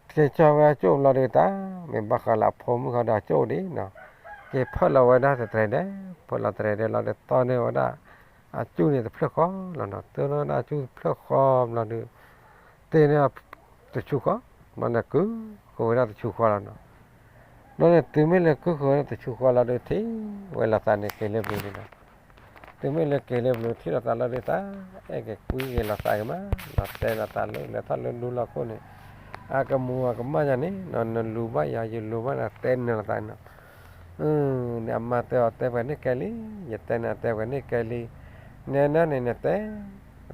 က့ၤကၠီၤဝဲအကၠိၣ်ဘျီဒုးသး, မ့ၢ်ဘၣ်ဃးလၢအဖိမုၣ်ဃီဒီးအကၠိၣ်ဒ်နီၤ, က့ၤဖၢၣ်လီၤဝဲဒၣ်တတြဲၤဒဲး, ဖၢၣ်လီၤတတြဲၤဒဲးလီၤဒီး တီၢ်န့ၢ်ဝဲဒၣ် အကၠိၣ်န့ၣ်တဖျၢၣ်ဃီလီၤနီၤ, တီၢ်န့ၢ်ဝဲဒၣ်အကၠိၣ်တဖျၢၣ်ဃီဘျီဒုး, တ့န့ၢ်တဆူဃီ, ဘျီန့ၣ်ကုၢ်ဃုာ်ဝဲဒၣ်တဆူဃီလီၤနီၤ. ဘျီန့ၣ်တုၤမ့ၢ်လၢကုၢ်ဃုာ်ဝဲဒၣ်တဆူဃီလီၤဒီး ထံၣ်ဝဲလိာ်သးန့ၣ်က့ၤလၢပျုၤန့ၣ်နီၤ. တုၤမ့ၢ်လၢက့ၤလၢပျုၤထံၣ်လိာ်သးလီၤဒုးသး, အဲၣ်က့ၤကွံက့ၤလိာ်သးက့ၤမးနီၤ, တဲလိာ်သးလၢလဲၤထီၣ်လၢဒူလီၢ်ခိၣ်န့ၣ်, အကမူၤအကမၣ်ယၤန့ၣ်နီၤ, နလူၤဘၣ်ယၤ ယလူၤဘၣ်နၤ တဲနၢၤလိာ်သးနီၤ. န့ၣ်အမါတဲအီၤ တဲပှဲၤန့ၣ်ကဲလံ, ယတဲနၤတဲပှဲၤန့ၣ်ကဲလံ, နဲနၤန့ၣ်နတဲ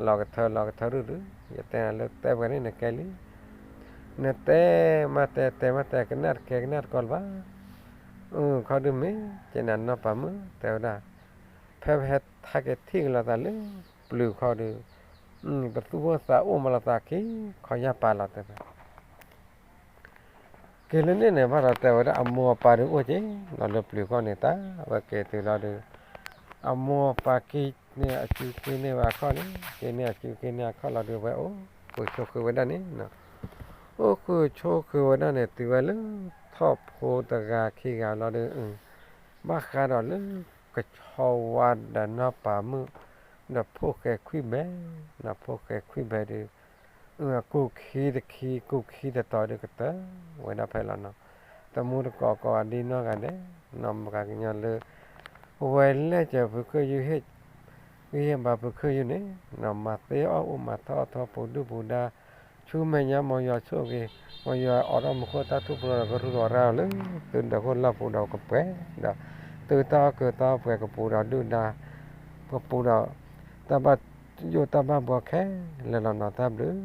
လီၤကထၢလီၤကထၢရုၢ်ဒုး, ယတဲနၤလၢတဲပှဲၤန့ၣ်နကဲလံ, နတဲမးတဲ တဲမးတဲ ကနၣ်တကဲကနၣ်တကီလၢၤဘၣ်. ခီဒုးမ့ၢ်ကနၣ်နီၢ်ပၤမုၣ်တဲဝဲဒၣ်, ဖဲပဟဲထါက့ၤထံၣ်က့ၤလိာ်သးလၢပျုၤခီဒီး, ပသူၣ်အိၣ်သးအိၣ်မးလိာ်သးခံခီယၢ်ပၤလီၤတဲဝဲ က့ၤလၢန့ၣ်န့ၣ် ဘၣ်ဒီးတဲဝဲဒၣ်အမိၢ်အပၢ်ဒုးအိၣ်က့ၤနီၤလၢပျုၤခီန့ၣ် တၢ်ဝဲက့ၤတုၤလီၤဒီး အမိၢ်အပၢ်က့ၤန့ၢ်အစုက့ၤန့ၢ်ဝဲအခီၣ်န့ၣ် က့ၤန့ၢ်အစုက့ၤန့ၢ်အခီၣ်လီၤဒီး ဝဲအိၣ်ဃုာ်ဆိးဃုာ်ဝဲဒၣ်န့ၣ်, အိၣ်ဃုာ်ဆိးဃုာ်ဝဲဒၣ်န့ၣ် တုၤဝဲလၢထီၣ်ဖိတဂၤခံဂၤလီၤဒီး ဘၣ်ဃးဒီးလၢကဆီဝါဒီးနီၢ်ပၤမုၣ် ဒီးဖိၣ်ဃဲခွံၣ်ဘဲ, ဖိၣ်ဃဲခွံၣ်ဘဲဒီး ကူၣ်ခံတခံ ကူၣ်ခံတတီၤဒီးကတၢၢ်ဝဲဒၣ်ဖဲလီၤနီၤ, တမူတကိးကိးဂၤဒဲးနီၢ်ဂၤဒဲး, နီၢ်မၤကညီလၢ ဝဲလဲၣ်စၢၤဖုခၢၣ်ယုၢ်ဟ့ၣ် ဂံၢ်ဟ့ၣ်ဘါဖုခၢၣ်ယုၢ်န့ၣ်, နီၢ်မၤသ့အီၣ်အိၣ်မၤထီၣ်အီထီၣ်ပူၤဒုၣ်ပူၤဒါ, ဆူမဲာ်ညါမ်ယွၤဆိၣ်ဂ့ၤ, မ်ယွၤအိးထီၣ်မူခိၣ်တၢ်ထူၣ်ဖျိဒီးကရူၢ်ကရၢလၢ သုဒၢးခိၣ်လီၢ်ပူၤဒီးကပှဲၤဒီး, သုတၢ်အီၣ်ကုာ်တၢ်အီၣ်ပှဲၤကပူၤဒီးဒုၣ်ဒါ ကပူၤဒီး တၢ်ဘၣ်ယိၣ်တၢ်ဘၣ်ဘှီခဲလၢာ်လီၤနီၤ တၢ်ဘျုး